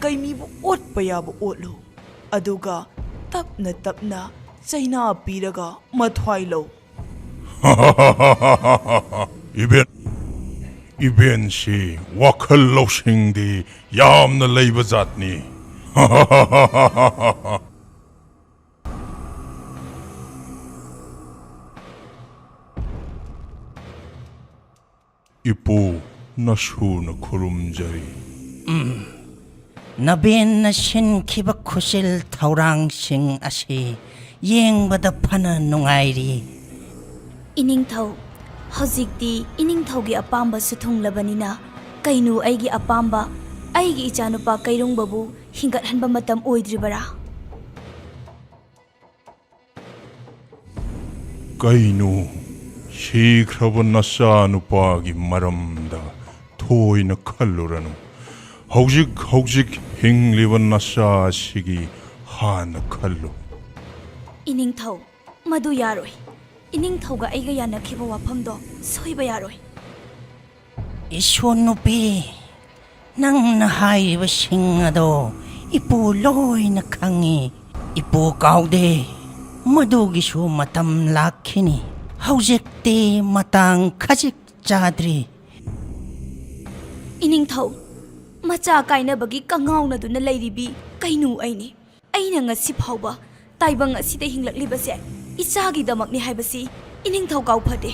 ꯀꯩꯃꯤꯕꯨ ꯑꯣꯠꯄ ꯌꯥꯕ ꯑꯣꯠꯂꯨ꯫ ꯑꯗꯨꯒ ꯇꯞꯅ ꯇꯞꯅ ꯆꯩꯅꯥ ꯄꯤꯔꯒ ꯃꯊ꯭ꯋꯥꯏ ꯂꯧ꯫ ꯏꯕꯦꯟ, ꯏꯕꯦꯟꯁꯤ ꯋꯥꯈꯜ ꯂꯧꯁꯤꯡꯗꯤ ꯌꯥꯝꯅ ꯂꯩꯕ ꯖꯥꯠꯅꯤ꯫ ꯏꯄꯨ, ꯅꯁꯨꯅ ꯈꯨꯔꯨꯝꯖꯔꯤ꯫ ꯅꯕꯦꯟꯅ ꯁꯤꯟꯈꯤꯕ ꯈꯨꯠꯁꯤꯜ ꯊꯧꯔꯥꯡꯁꯤꯡ ꯑꯁꯤ ꯌꯦꯡꯕꯗ ꯐꯅ ꯅꯨꯡꯉꯥꯏꯔꯤ꯫ ꯏꯅꯤꯡꯊꯧ, ꯍꯧꯖꯤꯛꯇꯤ ꯏꯅꯤꯡꯊꯧꯒꯤ ꯑꯄꯥꯝꯕꯁꯨ ꯊꯨꯡꯂꯕꯅꯤꯅ, ꯀꯩꯅꯨ ꯑꯩꯒꯤ ꯑꯄꯥꯝꯕ, ꯑꯩꯒꯤ ꯏꯆꯥꯅꯨꯄꯥ ꯀꯩꯔꯨꯡꯕꯕꯨ ꯍꯤꯡꯒꯠꯍꯟꯕ ꯃꯇꯝ ꯑꯣꯏꯗ꯭ꯔꯤꯕꯔꯥ? ꯀꯩꯅꯨ, ꯁꯤꯈ꯭ꯔꯕ ꯅꯆꯥꯅꯨꯄꯥꯒꯤ ꯃꯔꯝꯗ ꯊꯣꯏꯅ ꯈꯜꯂꯨꯔꯅꯨ꯫ ꯍꯧꯖꯤꯛ ꯍꯧꯖꯤꯛ ꯍꯤꯡꯂꯤꯕ ꯅꯆꯥ ꯑꯁꯤꯒꯤ ꯍꯥꯟꯅ ꯈꯜꯂꯨ꯫ ꯏꯅꯤꯡꯊꯧ, ꯃꯗꯨ ꯌꯥꯔꯣꯏ꯫ ꯏꯅꯤꯡꯊꯧꯒ ꯑꯩꯒ ꯌꯥꯅꯈꯤꯕ ꯋꯥꯐꯝꯗꯣ ꯁꯣꯏꯕ ꯌꯥꯔꯣꯏ꯫ ꯏꯁꯣꯔ ꯅꯨꯄꯤ, ꯅꯪꯅ ꯍꯥꯏꯔꯤꯕꯁꯤꯡ ꯑꯗꯣ ꯏꯄꯨ ꯂꯣꯏꯅ ꯈꯪꯉꯤ꯫ ꯏꯄꯨ ꯀꯥꯎꯗꯦ, ꯃꯗꯨꯒꯤꯁꯨ ꯃꯇꯝ ꯂꯥꯛꯈꯤꯅꯤ꯫ ꯍꯧꯖꯤꯛꯇꯤ ꯃꯇꯥꯡ ꯈꯖꯤꯛ ꯆꯥꯗ꯭ꯔꯤ꯫ ꯏꯅꯤꯡꯊꯧ, ꯃꯆꯥ ꯀꯥꯏꯅꯕꯒꯤ ꯀꯉꯥꯎꯅꯗꯨꯅ ꯂꯩꯔꯤꯕꯤ ꯀꯩꯅꯨ ꯑꯩꯅꯤ꯫ ꯑꯩꯅ ꯉꯁꯤ ꯐꯥꯎꯕ ꯇꯥꯏꯕꯪ ꯑꯁꯤꯗ ꯍꯤꯡꯂꯛꯂꯤꯕꯁꯦ ꯏꯆꯥꯒꯤꯗꯃꯛꯅꯤ ꯍꯥꯏꯕꯁꯤ ꯏꯅꯤꯡꯊꯧ ꯀꯥꯎꯐꯗꯦ꯫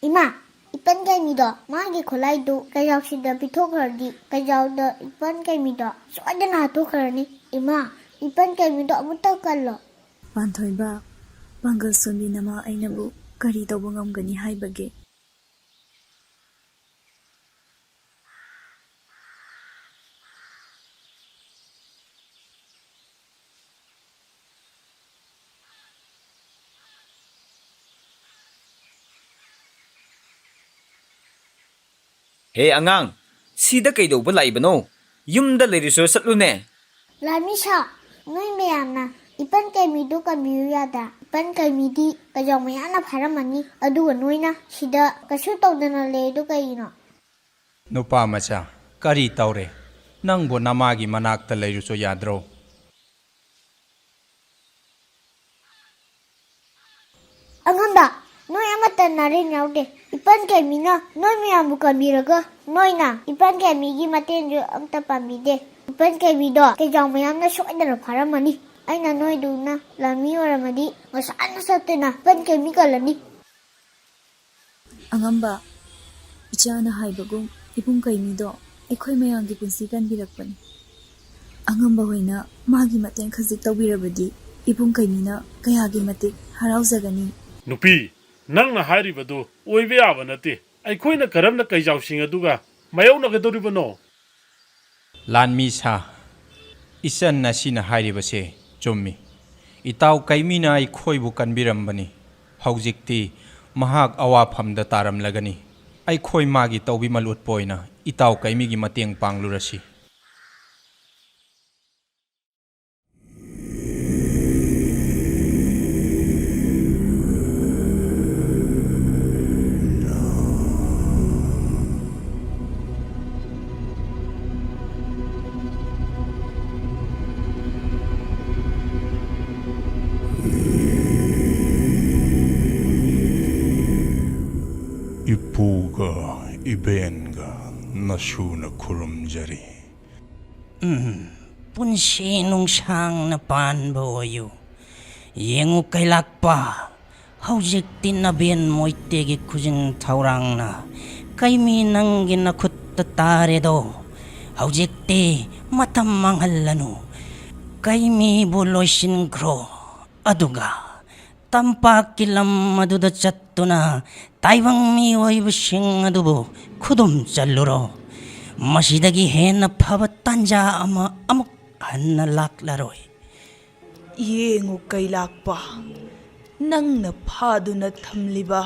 ꯏꯃꯥ, ꯏꯄꯟ ꯀꯩꯃꯤꯗꯣ ꯃꯥꯒꯤ ꯈꯨꯠꯂꯥꯏꯗꯨ ꯀꯩꯖꯥꯎꯁꯤꯗ ꯄꯤꯊꯣꯛꯈ꯭ꯔꯗꯤ, ꯀꯩꯖꯥꯎꯗ ꯏꯄꯟ ꯀꯩꯃꯤꯗꯣ ꯁꯣꯏꯗꯅ ꯍꯥꯠꯇꯣꯛꯈ꯭ꯔꯅꯤ꯫ ꯏꯃꯥ, ꯏꯄꯟ ꯀꯩꯃꯤꯗꯣ ꯑꯃꯨꯛꯇ ꯀꯜꯂꯣ꯫ ꯄꯥꯟꯊꯣꯏꯕ, ꯄꯥꯡꯒꯜ ꯁꯣꯟꯕꯤ ꯅꯃꯥ ꯑꯩꯅꯕꯨ ꯀꯔꯤ ꯇꯧꯕ ꯉꯝꯒꯅꯤ ꯍꯥꯏꯕꯒꯦ? ꯍꯦ ꯑꯉꯥꯡ, ꯁꯤꯗ ꯀꯩꯗꯧꯕ ꯂꯥꯛꯏꯕꯅꯣ? ꯌꯨꯝꯗ ꯂꯩꯔꯁꯨ ꯆꯠꯂꯨꯅꯦ꯫ ꯂꯥꯃꯤꯁꯥ, ꯅꯣꯏ ꯃꯌꯥꯝꯅ ꯏꯄꯟ ꯀꯩꯃꯤꯗꯨ ꯀꯟꯕꯤꯌꯨ ꯌꯥꯗ꯭ꯔꯥ? ꯏꯄꯟ ꯀꯩꯃꯤꯗꯤ ꯀꯩꯖꯥꯎ ꯃꯌꯥꯝꯅ ꯐꯥꯔꯝꯃꯅꯤ, ꯑꯗꯨꯒ ꯅꯣꯏꯅ ꯁꯤꯗ ꯀꯩꯁꯨ ꯇꯧꯗꯅ ꯂꯩꯗꯨ ꯀꯩꯒꯤꯅꯣ? ꯅꯨꯄꯥ ꯃꯆꯥ, ꯀꯔꯤ ꯇꯧꯔꯦ? ꯅꯪꯕꯨ ꯅꯃꯥꯒꯤ ꯃꯅꯥꯛꯇ ꯂꯩꯔꯨꯆꯣ ꯌꯥꯗ꯭ꯔꯣ? ꯑꯉꯝꯕ, ꯅꯣꯏ ꯑꯃꯠꯇ ꯅꯥꯔꯦꯟ ꯌꯥꯎꯗꯦ꯫ ꯏꯄꯟ ꯀꯩꯃꯤꯅ ꯅꯣꯏ ꯃꯌꯥꯝꯕꯨ ꯀꯟꯕꯤꯔꯒ ꯅꯣꯏꯅ ꯏꯄꯟ ꯀꯩꯃꯤꯒꯤ ꯃꯇꯦꯡꯁꯨ ꯑꯝꯇ ꯄꯥꯡꯕꯤꯗꯦ꯫ ꯏꯄꯟ ꯀꯩꯃꯤꯗꯣ ꯀꯩꯖꯥꯎ ꯃꯌꯥꯝꯅ ꯁꯣꯏꯗꯅ ꯐꯥꯔꯝꯃꯅꯤ꯫ ꯑꯩꯅ ꯅꯣꯏꯗꯨꯅ ꯂꯥꯟꯃꯤ ꯑꯣꯏꯔꯝꯃꯗꯤ ꯉꯁꯥꯏꯅ ꯆꯠꯇꯨꯅ ꯏꯄꯟ ꯀꯩꯃꯤ ꯀꯜꯂꯅꯤ꯫ ꯑꯉꯝꯕ, ꯏꯆꯥꯅ ꯍꯥꯏꯕꯒꯨꯝ ꯏꯕꯨꯡ ꯀꯩꯃꯤꯗꯣ ꯑꯩꯈꯣꯏ ꯃꯌꯥꯝꯒꯤ ꯄꯨꯟꯁꯤ ꯀꯟꯕꯤꯔꯛꯄꯅꯤ꯫ ꯑꯉꯝꯕ ꯍꯣꯏꯅ ꯃꯥꯒꯤ ꯃꯇꯦꯡ ꯈꯖꯤꯛ ꯇꯧꯕꯤꯔꯕꯗꯤ ꯏꯕꯨꯡ ꯀꯩꯃꯤꯅ ꯀꯌꯥꯒꯤ ꯃꯇꯤꯛ ꯍꯔꯥꯎꯖꯒꯅꯤ꯫ ꯅꯨꯄꯤ, ꯅꯪꯅ ꯍꯥꯏꯔꯤꯕꯗꯨ ꯑꯣꯏꯕ ꯌꯥꯕ ꯅꯠꯇꯦ꯫ ꯑꯩꯈꯣꯏꯅ ꯀꯔꯝꯅ ꯀꯩꯖꯥꯎꯁꯤꯡ ꯑꯗꯨꯒ ꯃꯥꯌꯣꯛꯅꯒꯗꯧꯔꯤꯕꯅꯣ? ꯂꯥꯟꯃꯤ ꯁꯥ, ꯏꯆꯟ ꯑꯁꯤꯅ ꯍꯥꯏꯔꯤꯕꯁꯦ ꯆꯨꯝꯃꯤ꯫ ꯏꯇꯥꯎ ꯀꯩꯃꯤꯅ ꯑꯩꯈꯣꯏꯕꯨ ꯀꯟꯕꯤꯔꯝꯕꯅꯤ꯫ ꯍꯧꯖꯤꯛꯇꯤ ꯃꯍꯥꯛ ꯑꯋꯥꯐꯝꯗ ꯇꯥꯔꯝꯂꯒꯅꯤ꯫ ꯑꯩꯈꯣꯏ ꯃꯥꯒꯤ ꯇꯧꯕꯤꯃꯜ ꯎꯠꯄ ꯑꯣꯏꯅ ꯏꯇꯥꯎ ꯀꯩꯃꯤꯒꯤ ꯃꯇꯦꯡ ꯄꯥꯡꯂꯨꯔꯁꯤ꯫ ꯏꯄꯨꯒ ꯏꯕꯦꯟꯒ ꯅꯁꯨꯅ ꯈꯨꯔꯨꯝꯖꯔꯤ꯫ ꯎꯝ, ꯄꯨꯟꯁꯤ ꯅꯨꯡꯁꯥꯡꯅ ꯄꯥꯟꯕ ꯑꯣꯏꯌꯨ꯫ ꯌꯦꯡꯉꯨ ꯀꯩꯂꯥꯛꯄ, ꯍꯧꯖꯤꯛꯇꯤ ꯅꯕꯦꯟ ꯃꯣꯏꯇꯦꯒꯤ ꯈꯨꯖꯤꯟ ꯊꯧꯔꯥꯡꯅ ꯀꯩꯃꯤ ꯅꯪꯒꯤ ꯅꯈꯨꯠꯇ ꯇꯥꯔꯦꯗꯣ꯫ ꯍꯧꯖꯤꯛꯇꯤ ꯃꯇꯝ ꯃꯥꯡꯍꯜꯂꯅꯨ꯫ ꯀꯩꯃꯤꯕꯨ ꯂꯣꯏꯁꯤꯟꯈ꯭ꯔꯣ, ꯑꯗꯨꯒ ꯇꯝꯄꯥꯛꯀꯤ ꯂꯝ ꯑꯗꯨꯗ ꯆꯠꯇꯨꯅ ꯇꯥꯏꯕꯪ ꯃꯤꯑꯣꯏꯕꯁꯤꯡ ꯑꯗꯨꯕꯨ ꯈꯨꯗꯨꯝ ꯆꯜꯂꯨꯔꯣ꯫ ꯃꯁꯤꯗꯒꯤ ꯍꯦꯟꯅ ꯐꯕ ꯇꯥꯟꯖꯥ ꯑꯃ ꯑꯃꯨꯛ ꯍꯟꯅ ꯂꯥꯛꯂꯔꯣꯏ꯫ ꯌꯦꯡꯉꯨ ꯀꯩꯂꯥꯛꯄ, ꯅꯪꯅ ꯐꯥꯗꯨꯅ ꯊꯝꯂꯤꯕ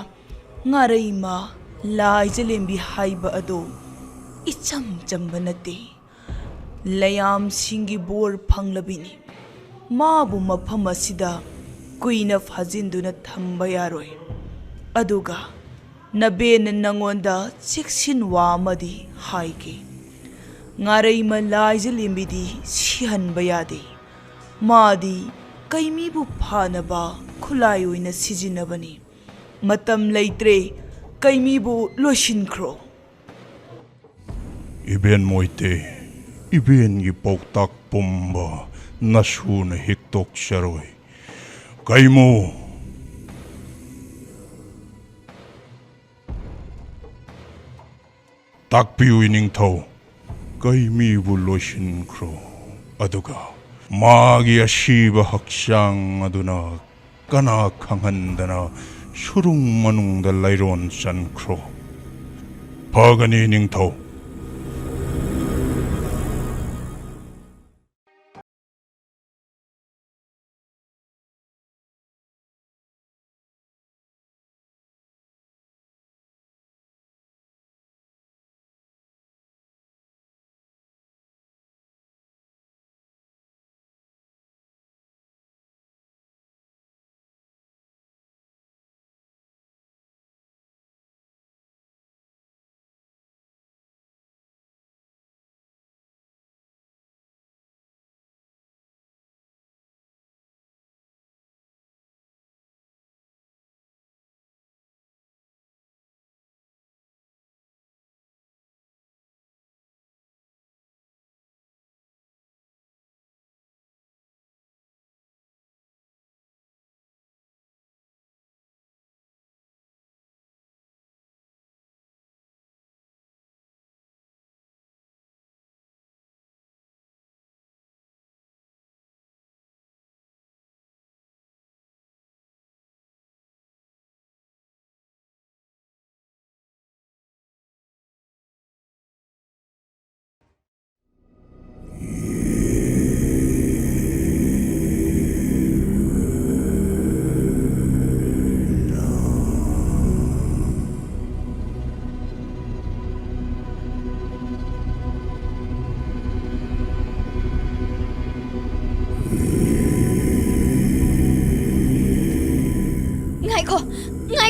ꯉꯥꯔꯩꯃ ꯂꯥꯏꯖꯂꯦꯝꯕꯤ ꯍꯥꯏꯕ ꯑꯗꯨ ꯏꯆꯝ ꯆꯝꯕ ꯅꯠꯇꯦ꯫ ꯂꯌꯥꯝꯁꯤꯡꯒꯤ ꯕꯣꯔ ꯐꯪꯂꯕꯤꯅꯤ꯫ ꯃꯥꯕꯨ ꯃꯐꯝ ꯑꯁꯤꯗ ꯀꯨꯏꯅ ꯐꯥꯖꯤꯟꯗꯨꯅ ꯊꯝꯕ ꯌꯥꯔꯣꯏ꯫ ꯑꯗꯨꯒ ꯅꯕꯦꯟꯅ ꯅꯉꯣꯟꯗ ꯆꯦꯛꯁꯤꯟ ꯋꯥ ꯑꯃꯗꯤ ꯍꯥꯏꯒꯦ꯫ ꯉꯥꯔꯩꯃ ꯂꯥꯏꯖꯂꯦꯝꯕꯤꯗꯤ ꯁꯤꯍꯟꯕ ꯌꯥꯗꯦ꯫ ꯃꯥꯗꯤ ꯀꯩꯃꯤꯕꯨ ꯐꯥꯅꯕ ꯈꯨꯠꯂꯥꯏ ꯑꯣꯏꯅ ꯁꯤꯖꯤꯟꯅꯕꯅꯤ꯫ ꯃꯇꯝ ꯂꯩꯇ꯭ꯔꯦ, ꯀꯩꯃꯤꯕꯨ ꯂꯣꯏꯁꯤꯟꯈ꯭ꯔꯣ꯫ ꯏꯕꯦꯟ ꯃꯣꯏꯇꯦ, ꯏꯕꯦꯟꯒꯤ ꯄꯥꯎꯇꯥꯛ ꯄꯨꯝꯕ ꯅꯁꯨꯅ ꯍꯤꯛꯇꯣꯛꯆꯔꯣꯏ꯫ ꯀꯩꯃꯨ! ꯇꯥꯛꯄꯤꯌꯨ, ꯏꯅꯤꯡꯊꯧ꯫ ꯀꯩꯃꯤꯕꯨ ꯂꯣꯏꯁꯤꯟꯈ꯭ꯔꯣ, ꯑꯗꯨꯒ ꯃꯥꯒꯤ ꯑꯁꯤꯕ ꯍꯛꯆꯥꯡ ꯑꯗꯨꯅ ꯀꯅꯥ ꯈꯪꯍꯟꯗꯅ ꯁꯨꯔꯨꯡ ꯃꯅꯨꯡꯗ ꯂꯩꯔꯣꯟ ꯆꯟꯈ꯭ꯔꯣ꯫ ꯐꯒꯅꯤ, ꯏꯅꯤꯡꯊꯧ꯫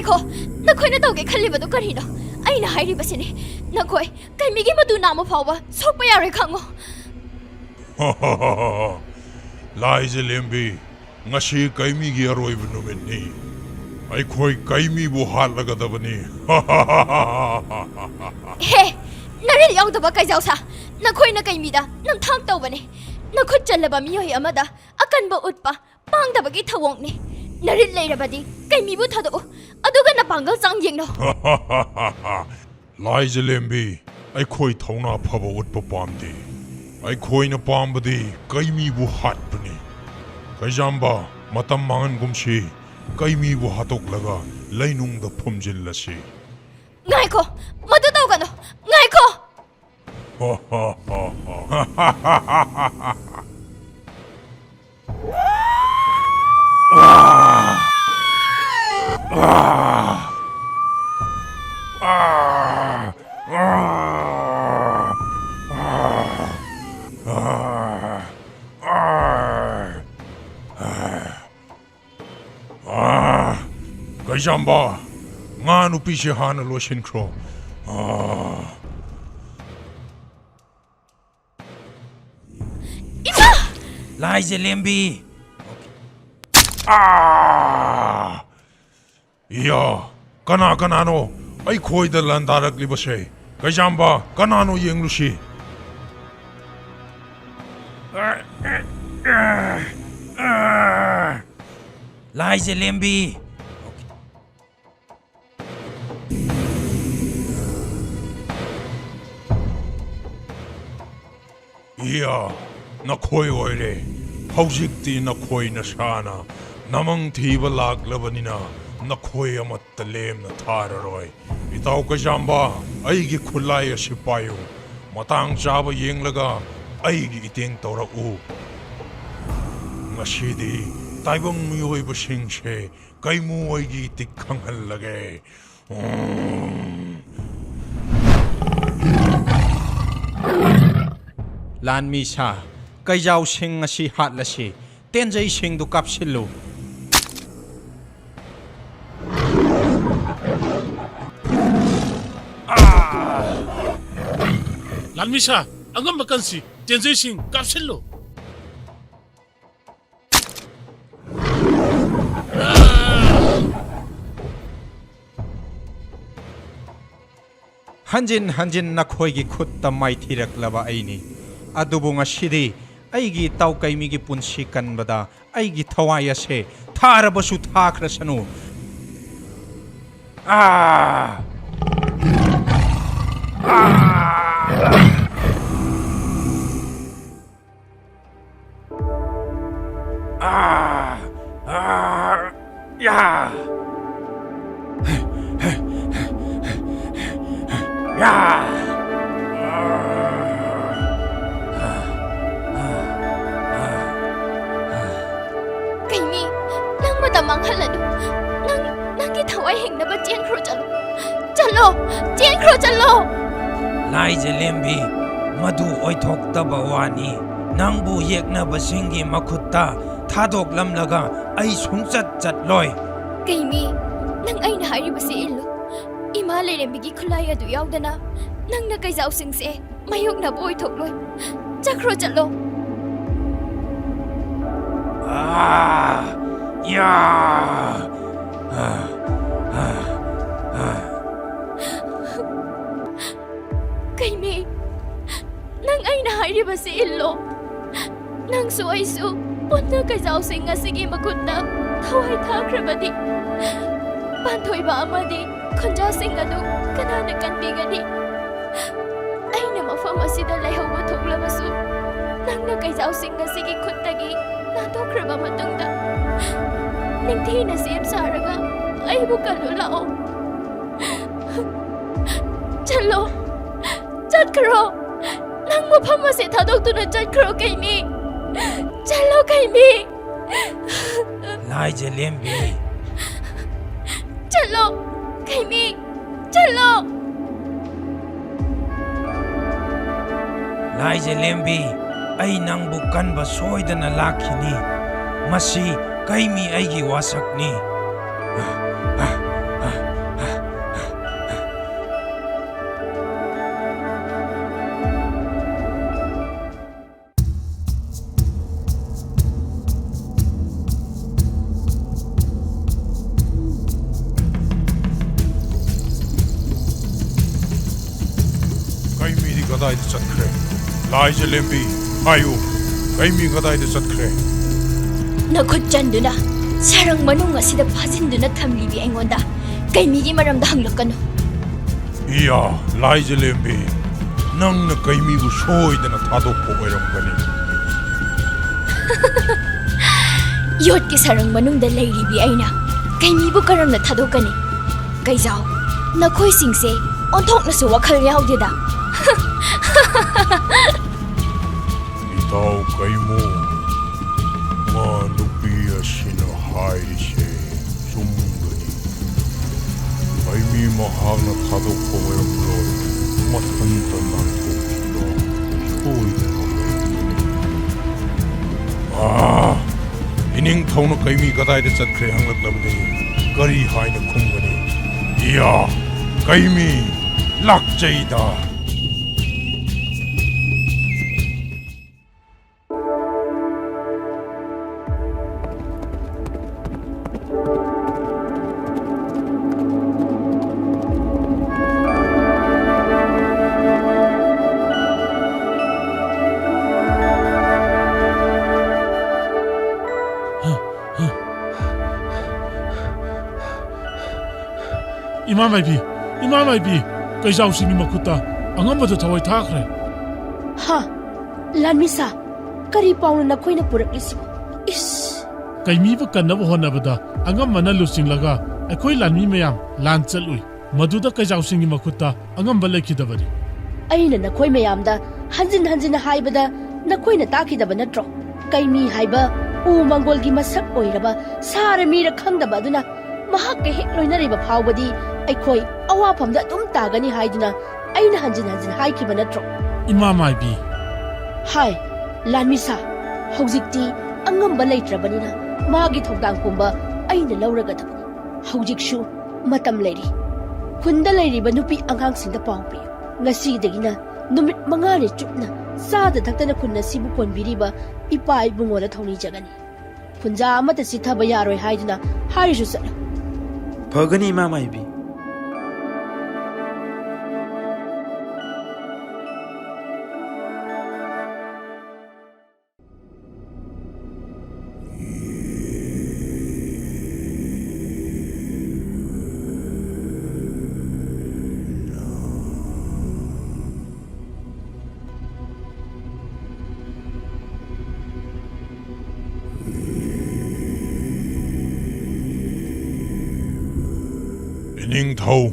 ꯈꯣ, ꯅꯈꯣꯏꯅ ꯇꯧꯒꯦ ꯈꯜꯂꯤꯕꯗꯨ ꯀꯔꯤꯅꯣ? ꯑꯩꯅ ꯍꯥꯏꯔꯤꯕꯁꯤꯅꯤ, ꯅꯈꯣꯏ ꯀꯩꯃꯤꯒꯤ ꯃꯇꯨ ꯅꯥꯝꯃ ꯐꯥꯎꯕ ꯁꯣꯛꯄ ꯌꯥꯔꯣꯏ, ꯈꯪꯉꯣ꯫ ꯂꯥꯏꯖ ꯂꯦꯝꯕꯤ, ꯉꯁꯤ ꯀꯩꯃꯤꯒꯤ ꯑꯔꯣꯏꯕ ꯅꯨꯃꯤꯠꯅꯤ꯫ ꯑꯩꯈꯣꯏ ꯀꯩꯃꯤꯕꯨ ꯍꯥꯠꯂꯒꯗꯕꯅꯤ꯫ ꯍꯦ, ꯅꯔꯤꯜ ꯌꯥꯎꯗꯕ ꯀꯩꯖꯥꯎꯁꯥ! ꯅꯈꯣꯏꯅ ꯀꯩꯃꯤꯗ ꯅꯝꯊꯥꯛ ꯇꯧꯕꯅꯤ꯫ ꯅꯈꯨꯠ ꯆꯜꯂꯕ ꯃꯤꯑꯣꯏ ꯑꯃꯗ ꯑꯀꯟꯕ ꯎꯠꯄ ꯄꯥꯡꯗꯕꯒꯤ ꯊꯧꯑꯣꯡꯅꯤ꯫ ꯅꯔꯤꯜ ꯂꯩꯔꯕꯗꯤ ꯀꯩꯃꯤꯕꯨ ꯊꯥꯗꯣꯛꯎ, ꯑꯗꯨꯒ ꯅꯄꯥꯡꯒꯜ ꯆꯥꯡ ꯌꯦꯡꯅꯧ꯫ ꯂꯥꯏꯖ ꯂꯦꯝꯕꯤ, ꯑꯩꯈꯣꯏ ꯊꯧꯅꯥ ꯐꯕ ꯎꯠꯄ ꯄꯥꯝꯗꯦ꯫ ꯑꯩꯈꯣꯏꯅ ꯄꯥꯝꯕꯗꯤ ꯀꯩꯃꯤꯕꯨ ꯍꯥꯠꯄꯅꯤ꯫ ꯀꯩꯖꯥꯝꯕ, ꯃꯇꯝ ꯃꯥꯡꯍꯟꯒꯨꯝꯁꯤ꯫ ꯀꯩꯃꯤꯕꯨ ꯍꯥꯠꯇꯣꯛꯂꯒ ꯂꯩꯅꯨꯡꯗ ꯐꯨꯝꯖꯤꯜꯂꯁꯤ꯫ ꯉꯥꯏꯈꯣ! ꯃꯗꯨ ꯇꯧꯒꯅꯨ! ꯉꯥꯏꯈꯣ! ꯑꯥ! ꯀꯩꯖꯥꯝꯕ, ꯉꯥ ꯅꯨꯄꯤꯁꯦ ꯍꯥꯟꯅ ꯂꯣꯏꯁꯤꯟꯈ꯭ꯔꯣ꯫ ꯑꯥ! ꯏꯃꯥ! ꯂꯥꯏꯖ ꯂꯦꯝꯕꯤ! ꯑꯥ! ꯏꯌꯥ! ꯀꯅꯥ ꯀꯅꯥꯅꯣ ꯑꯩꯈꯣꯏꯗ ꯂꯥꯟꯗꯥꯔꯛꯂꯤꯕꯁꯦ? ꯀꯩꯖꯥꯝꯕ, ꯀꯅꯥꯅꯣ ꯌꯦꯡꯂꯨꯁꯤ꯫ ꯂꯥꯏꯖ ꯂꯦꯝꯕꯤ! ꯏꯌꯥ, ꯅꯈꯣꯏ ꯑꯣꯏꯔꯦ꯫ ꯍꯧꯖꯤꯛꯇꯤ ꯅꯈꯣꯏ ꯅꯁꯥꯅ ꯅꯃꯪ ꯊꯤꯕ ꯂꯥꯛꯂꯕꯅꯤꯅ ꯅꯈꯣꯏ ꯑꯃꯠꯇ ꯂꯦꯝꯅ ꯊꯥꯔꯔꯣꯏ꯫ ꯏꯇꯥꯎ ꯀꯩꯖꯥꯝꯕ, ꯑꯩꯒꯤ ꯈꯨꯠꯂꯥꯏ ꯑꯁꯤ ꯄꯥꯏꯌꯨ꯫ ꯃꯇꯥꯡ ꯆꯥꯕ ꯌꯦꯡꯂꯒ ꯑꯩꯒꯤ ꯏꯇꯦꯡ ꯇꯧꯔꯛꯎ꯫ ꯉꯁꯤꯗꯤ ꯇꯥꯏꯕꯪ ꯃꯤꯑꯣꯏꯕꯁꯤꯡꯁꯦ ꯀꯩꯃꯨ ꯑꯩꯒꯤ ꯏꯇꯤꯛ ꯈꯪꯍꯜꯂꯒꯦ꯫ ꯂꯥꯟꯃꯤ ꯁꯥ, ꯀꯩꯖꯥꯎꯁꯤꯡ ꯑꯁꯤ ꯍꯥꯠꯂꯁꯤ꯫ ꯇꯦꯟꯖꯩꯁꯤꯡꯗꯨ ꯀꯥꯞꯁꯤꯜꯂꯨ꯫ ꯑꯟꯃꯤꯁꯥ, ꯑꯉꯝꯕ ꯀꯟꯁꯤ, ꯇꯦꯟꯖꯩꯁꯤꯡ ꯀꯥꯞꯁꯤꯜꯂꯨ꯫ ꯍꯟꯖꯤꯟ ꯍꯟꯖꯤꯟ ꯅꯈꯣꯏꯒꯤ ꯈꯨꯠꯇ ꯃꯥꯏꯊꯤꯔꯛꯂꯕ ꯑꯩꯅꯤ꯫ ꯑꯗꯨꯕꯨ ꯉꯁꯤꯗꯤ ꯑꯩꯒꯤ ꯏꯇꯥꯎ ꯀꯩꯃꯤꯒꯤ ꯄꯨꯟꯁꯤ ꯀꯟꯕꯗ ꯑꯩꯒꯤ ꯊꯋꯥꯏ ꯑꯁꯦ ꯊꯥꯔꯕꯁꯨ ꯊꯥꯈ꯭ꯔꯁꯅꯨ꯫ ꯑꯥ! ꯑꯥ! ꯑꯥ! ꯌꯥ! ꯌꯥ! ꯀꯩꯃꯤ, ꯅꯪ ꯃꯇꯝ ꯃꯥꯡꯍꯜꯂꯅꯨ꯫ ꯅꯪ, ꯅꯪꯒꯤ ꯊꯋꯥꯏ ꯍꯤꯡꯅꯕ ꯆꯦꯟꯈ꯭ꯔꯣ, ꯆꯠꯂꯣ꯫ ꯆꯠꯂꯣ, ꯆꯦꯟꯈ꯭ꯔꯣ, ꯆꯠꯂꯣ꯫ ꯂꯥꯏꯖꯂꯦꯝꯕꯤ, ꯃꯗꯨ ꯑꯣꯏꯊꯣꯛꯇꯕ ꯋꯥꯅꯤ꯫ ꯅꯪꯕꯨ ꯌꯦꯛꯅꯕꯁꯤꯡꯒꯤ ꯃꯈꯨꯠꯇ ꯊꯥꯗꯣꯛꯂꯝꯂꯒ ꯑꯩ ꯁꯨꯡꯆꯠ ꯆꯠꯂꯣꯏ꯫ ꯀꯩꯃꯤ, ꯅꯪ ꯑꯩꯅ ꯍꯥꯏꯔꯤꯕꯁꯤ ꯏꯜꯂꯨ꯫ ꯏꯃꯥ ꯂꯥꯏꯔꯦꯝꯕꯤꯒꯤ ꯈꯨꯠꯂꯥꯏ ꯑꯗꯨ ꯌꯥꯎꯗꯅ ꯅꯪꯅ ꯀꯩꯖꯥꯎꯁꯤꯡꯁꯦ ꯃꯥꯌꯣꯛꯅꯕ ꯑꯣꯏꯊꯣꯛꯂꯣꯏ꯫ ꯆꯠꯈ꯭ꯔꯣ, ꯆꯠꯂꯣ꯫ ꯑꯥ! ꯌꯥ! ꯑꯥ! ꯑꯥ! ꯑꯥ! ꯀꯩꯃꯤ, ꯅꯪ ꯑꯩꯅ ꯍꯥꯏꯔꯤꯕꯁꯤ ꯏꯜꯂꯣ꯫ ꯅꯪꯁꯨ ꯑꯩꯁꯨ ꯄꯨꯟꯅ ꯀꯩꯖꯥꯎꯁꯤꯡ ꯑꯁꯤꯒꯤ ꯃꯈꯨꯠꯇ ꯊꯋꯥꯏ ꯊꯥꯈ꯭ꯔꯕꯗꯤ, ꯄꯥꯟꯊꯣꯏꯕ ꯑꯃꯗꯤ ꯈꯨꯟꯖꯥꯁꯤꯡ ꯑꯗꯨ ꯀꯅꯥꯅ ꯀꯟꯕꯤꯒꯅꯤ? ꯑꯩꯅ ꯃꯐꯝ ꯑꯁꯤꯗ ꯂꯩꯍꯧꯕ ꯊꯣꯛꯂꯕꯁꯨ, ꯅꯪꯅ ꯀꯩꯖꯥꯎꯁꯤꯡ ꯑꯁꯤꯒꯤ ꯈꯨꯠꯇꯒꯤ ꯅꯥꯟꯊꯣꯛꯈ꯭ꯔꯕ ꯃꯇꯨꯡꯗ, ꯅꯤꯡꯊꯤꯅ ꯁꯦꯝ ꯁꯥꯔꯒ ꯑꯩꯕꯨ ꯀꯜꯂꯨ ꯂꯥꯛꯑꯣ꯫ ꯆꯠꯂꯣ, ꯆꯠꯈ꯭ꯔꯣ꯫ ꯅꯪ ꯃꯐꯝ ꯑꯁꯤ ꯊꯥꯗꯣꯛꯇꯨꯅ ꯆꯠꯈ꯭ꯔꯣ, ꯀꯩꯃꯤ꯫ ꯆꯠꯂꯣ, ꯀꯩꯃꯤ꯫ ꯂꯥꯏꯖꯂꯦꯝꯕꯤ꯫ ꯆꯠꯂꯣ, ꯀꯩꯃꯤ, ꯆꯠꯂꯣ꯫ ꯂꯥꯏꯖꯂꯦꯝꯕꯤ, ꯑꯩ ꯅꯪꯕꯨ ꯀꯟꯕ ꯁꯣꯏꯗꯅ ꯂꯥꯛꯈꯤꯅꯤ꯫ ꯃꯁꯤ ꯀꯩꯃꯤ ꯑꯩꯒꯤ ꯋꯥꯁꯛꯅꯤ꯫ ꯀꯗꯥꯏꯗ ꯆꯠꯈ꯭ꯔꯦ? ꯂꯥꯏꯖꯂꯦꯝꯕꯤ, ꯍꯥꯏꯌꯨ, ꯀꯩꯃꯤ ꯀꯗꯥꯏꯗ ꯆꯠꯈ꯭ꯔꯦ? ꯅꯈꯨꯠ ꯆꯟꯗꯨꯅ ꯁꯔꯪ ꯃꯅꯨꯡ ꯑꯁꯤꯗ ꯐꯥꯖꯤꯟꯗꯨꯅ ꯊꯝꯂꯤꯕꯤ ꯑꯩꯉꯣꯟꯗ ꯀꯩꯃꯤꯒꯤ ꯃꯔꯝꯗ ꯍꯪꯂꯛꯀꯅꯨ꯫ ꯏꯌꯥ, ꯂꯥꯏꯖꯂꯦꯝꯕꯤ, ꯅꯪꯅ ꯀꯩꯃꯤꯕꯨ ꯁꯣꯏꯗꯅ ꯊꯥꯗꯣꯛꯄ ꯑꯣꯏꯔꯝꯒꯅꯤ꯫ ꯌꯣꯠꯀꯤ ꯁꯔꯪ ꯃꯅꯨꯡꯗ ꯂꯩꯔꯤꯕꯤ ꯑꯩꯅ ꯀꯩꯃꯤꯕꯨ ꯀꯔꯝꯅ ꯊꯥꯗꯣꯛꯀꯅꯤ? ꯀꯩꯖꯥꯎ, ꯅꯈꯣꯏꯁꯤꯡꯁꯦ ꯑꯣꯟꯊꯣꯛꯅꯁꯨ ꯋꯥꯈꯜ ꯌꯥꯎꯗꯦꯗ꯫ ꯏꯇꯥꯎ ꯀꯩꯃꯣ, ꯃꯥ ꯅꯨꯄꯤ ꯑꯁꯤꯅ ꯍꯥꯏꯔꯤꯁꯦ ꯆꯨꯝꯒꯅꯤ꯫ ꯀꯩꯃꯤ ꯃꯍꯥꯛꯅ ꯊꯥꯗꯣꯛꯄ ꯑꯣꯏꯔꯝꯂꯣꯏ, ꯃꯊꯟꯇ ꯅꯥꯟꯊꯣꯛꯈꯤꯕ ꯁꯣꯏꯗꯅ ꯑꯣꯏꯔꯝꯒꯅꯤ꯫ ꯑꯥ! ꯏꯅꯤꯡꯊꯧꯅ ꯀꯩꯃꯤ ꯀꯗꯥꯏꯗ ꯆꯠꯈ꯭ꯔꯦ ꯍꯪꯂꯛꯂꯕꯗꯤ ꯀꯔꯤ ꯍꯥꯏꯅ ꯈꯨꯝꯒꯅꯤ? ꯏꯌꯥ! ꯀꯩꯃꯤ ꯂꯥꯛꯆꯩꯗ! ꯏꯃꯥ ꯃꯥꯏꯕꯤ, ꯏꯃꯥ ꯃꯥꯏꯕꯤ, ꯀꯩꯖꯥꯎꯁꯤꯡꯒꯤ ꯃꯈꯨꯠꯇ ꯑꯉꯝꯕꯗꯨ ꯊꯋꯥꯏ ꯊꯥꯈ꯭ꯔꯦ꯫ ꯍꯥ? ꯂꯥꯟꯃꯤꯁꯥ, ꯀꯔꯤ ꯄꯥꯎꯅꯣ ꯅꯈꯣꯏꯅ ꯄꯨꯔꯛꯂꯤꯁꯤꯕꯣ? ꯏꯁ! ꯀꯩꯃꯤꯕꯨ ꯀꯟꯅꯕ ꯍꯣꯠꯅꯕꯗ ꯑꯉꯝꯕꯅ ꯂꯨꯆꯤꯡꯂꯒ ꯑꯩꯈꯣꯏ ꯂꯥꯟꯃꯤ ꯃꯌꯥꯝ ꯂꯥꯟ ꯆꯠꯂꯨꯏ꯫ ꯃꯗꯨꯗ ꯀꯩꯖꯥꯎꯁꯤꯡꯒꯤ ꯃꯈꯨꯠꯇ ꯑꯉꯝꯕ ꯂꯩꯈꯤꯗꯕꯅꯤ꯫ ꯑꯩꯅ ꯅꯈꯣꯏ ꯃꯌꯥꯝꯗ ꯍꯟꯖꯤꯟ ꯍꯟꯖꯤꯟ ꯍꯥꯏꯕꯗ ꯅꯈꯣꯏꯅ ꯇꯥꯈꯤꯗꯕ ꯅꯠꯇ꯭ꯔꯣ? ꯀꯩꯃꯤ ꯍꯥꯏꯕ ꯎ ꯃꯪꯒꯣꯜꯒꯤ ꯃꯁꯛ ꯑꯣꯏꯔꯕ ꯁꯥꯔ ꯃꯤꯔ ꯈꯪꯗꯕ ꯑꯗꯨꯅ ꯃꯍꯥꯛꯀ ꯍꯦꯛ ꯂꯣꯏꯅꯔꯤꯕ ꯐꯥꯎꯕꯗꯤ ꯑꯩꯈꯣꯏ ꯑꯋꯥꯐꯝꯗ ꯑꯗꯨꯝ ꯇꯥꯒꯅꯤ ꯍꯥꯏꯗꯨꯅ ꯑꯩꯅ ꯍꯟꯖꯤꯟ ꯍꯟꯖꯤꯟ ꯍꯥꯏꯈꯤꯕ ꯅꯠꯇ꯭ꯔꯣ? ꯏꯃꯥ ꯃꯥꯏꯕꯤ꯫ ꯍꯥꯏ, ꯂꯥꯟꯃꯤꯁꯥ, ꯍꯧꯖꯤꯛꯇꯤ ꯑꯉꯝꯕ ꯂꯩꯇ꯭ꯔꯕꯅꯤꯅ ꯃꯥꯒꯤ ꯊꯧꯗꯥꯡ ꯄꯨꯝꯕ ꯑꯩꯅ ꯂꯧꯔꯒꯗꯕꯅꯤ꯫ ꯍꯧꯖꯤꯛꯁꯨ ꯃꯇꯝ ꯂꯩꯔꯤ꯫ ꯈꯨꯟꯗ ꯂꯩꯔꯤꯕ ꯅꯨꯄꯤ ꯑꯉꯥꯡꯁꯤꯡꯗ ꯄꯥꯎ ꯄꯤꯌꯨ꯫ ꯉꯁꯤꯗꯒꯤꯅ ꯅꯨꯃꯤꯠ ꯃꯉꯥꯅꯤ ꯆꯨꯞꯅ ꯆꯥꯗ ꯊꯛꯇꯅ ꯈꯨꯟ ꯑꯁꯤꯕꯨ ꯀꯣꯟꯕꯤꯔꯤꯕ ꯏꯄꯥ ꯏꯕꯨꯡꯉꯣꯗ ꯊꯧꯅꯤꯖꯒꯅꯤ꯫ ꯈꯨꯟꯖꯥ ꯑꯃꯠꯇ ꯆꯤꯠꯊꯕ ꯌꯥꯔꯣꯏ ꯍꯥꯏꯗꯨꯅ ꯍꯥꯏꯔꯤꯁꯨ ꯆꯠꯂꯨ꯫ ꯐꯒꯅꯤ, ꯏꯃꯥ ꯃꯥꯏꯕꯤ꯫ ꯅꯤꯡꯊꯧ,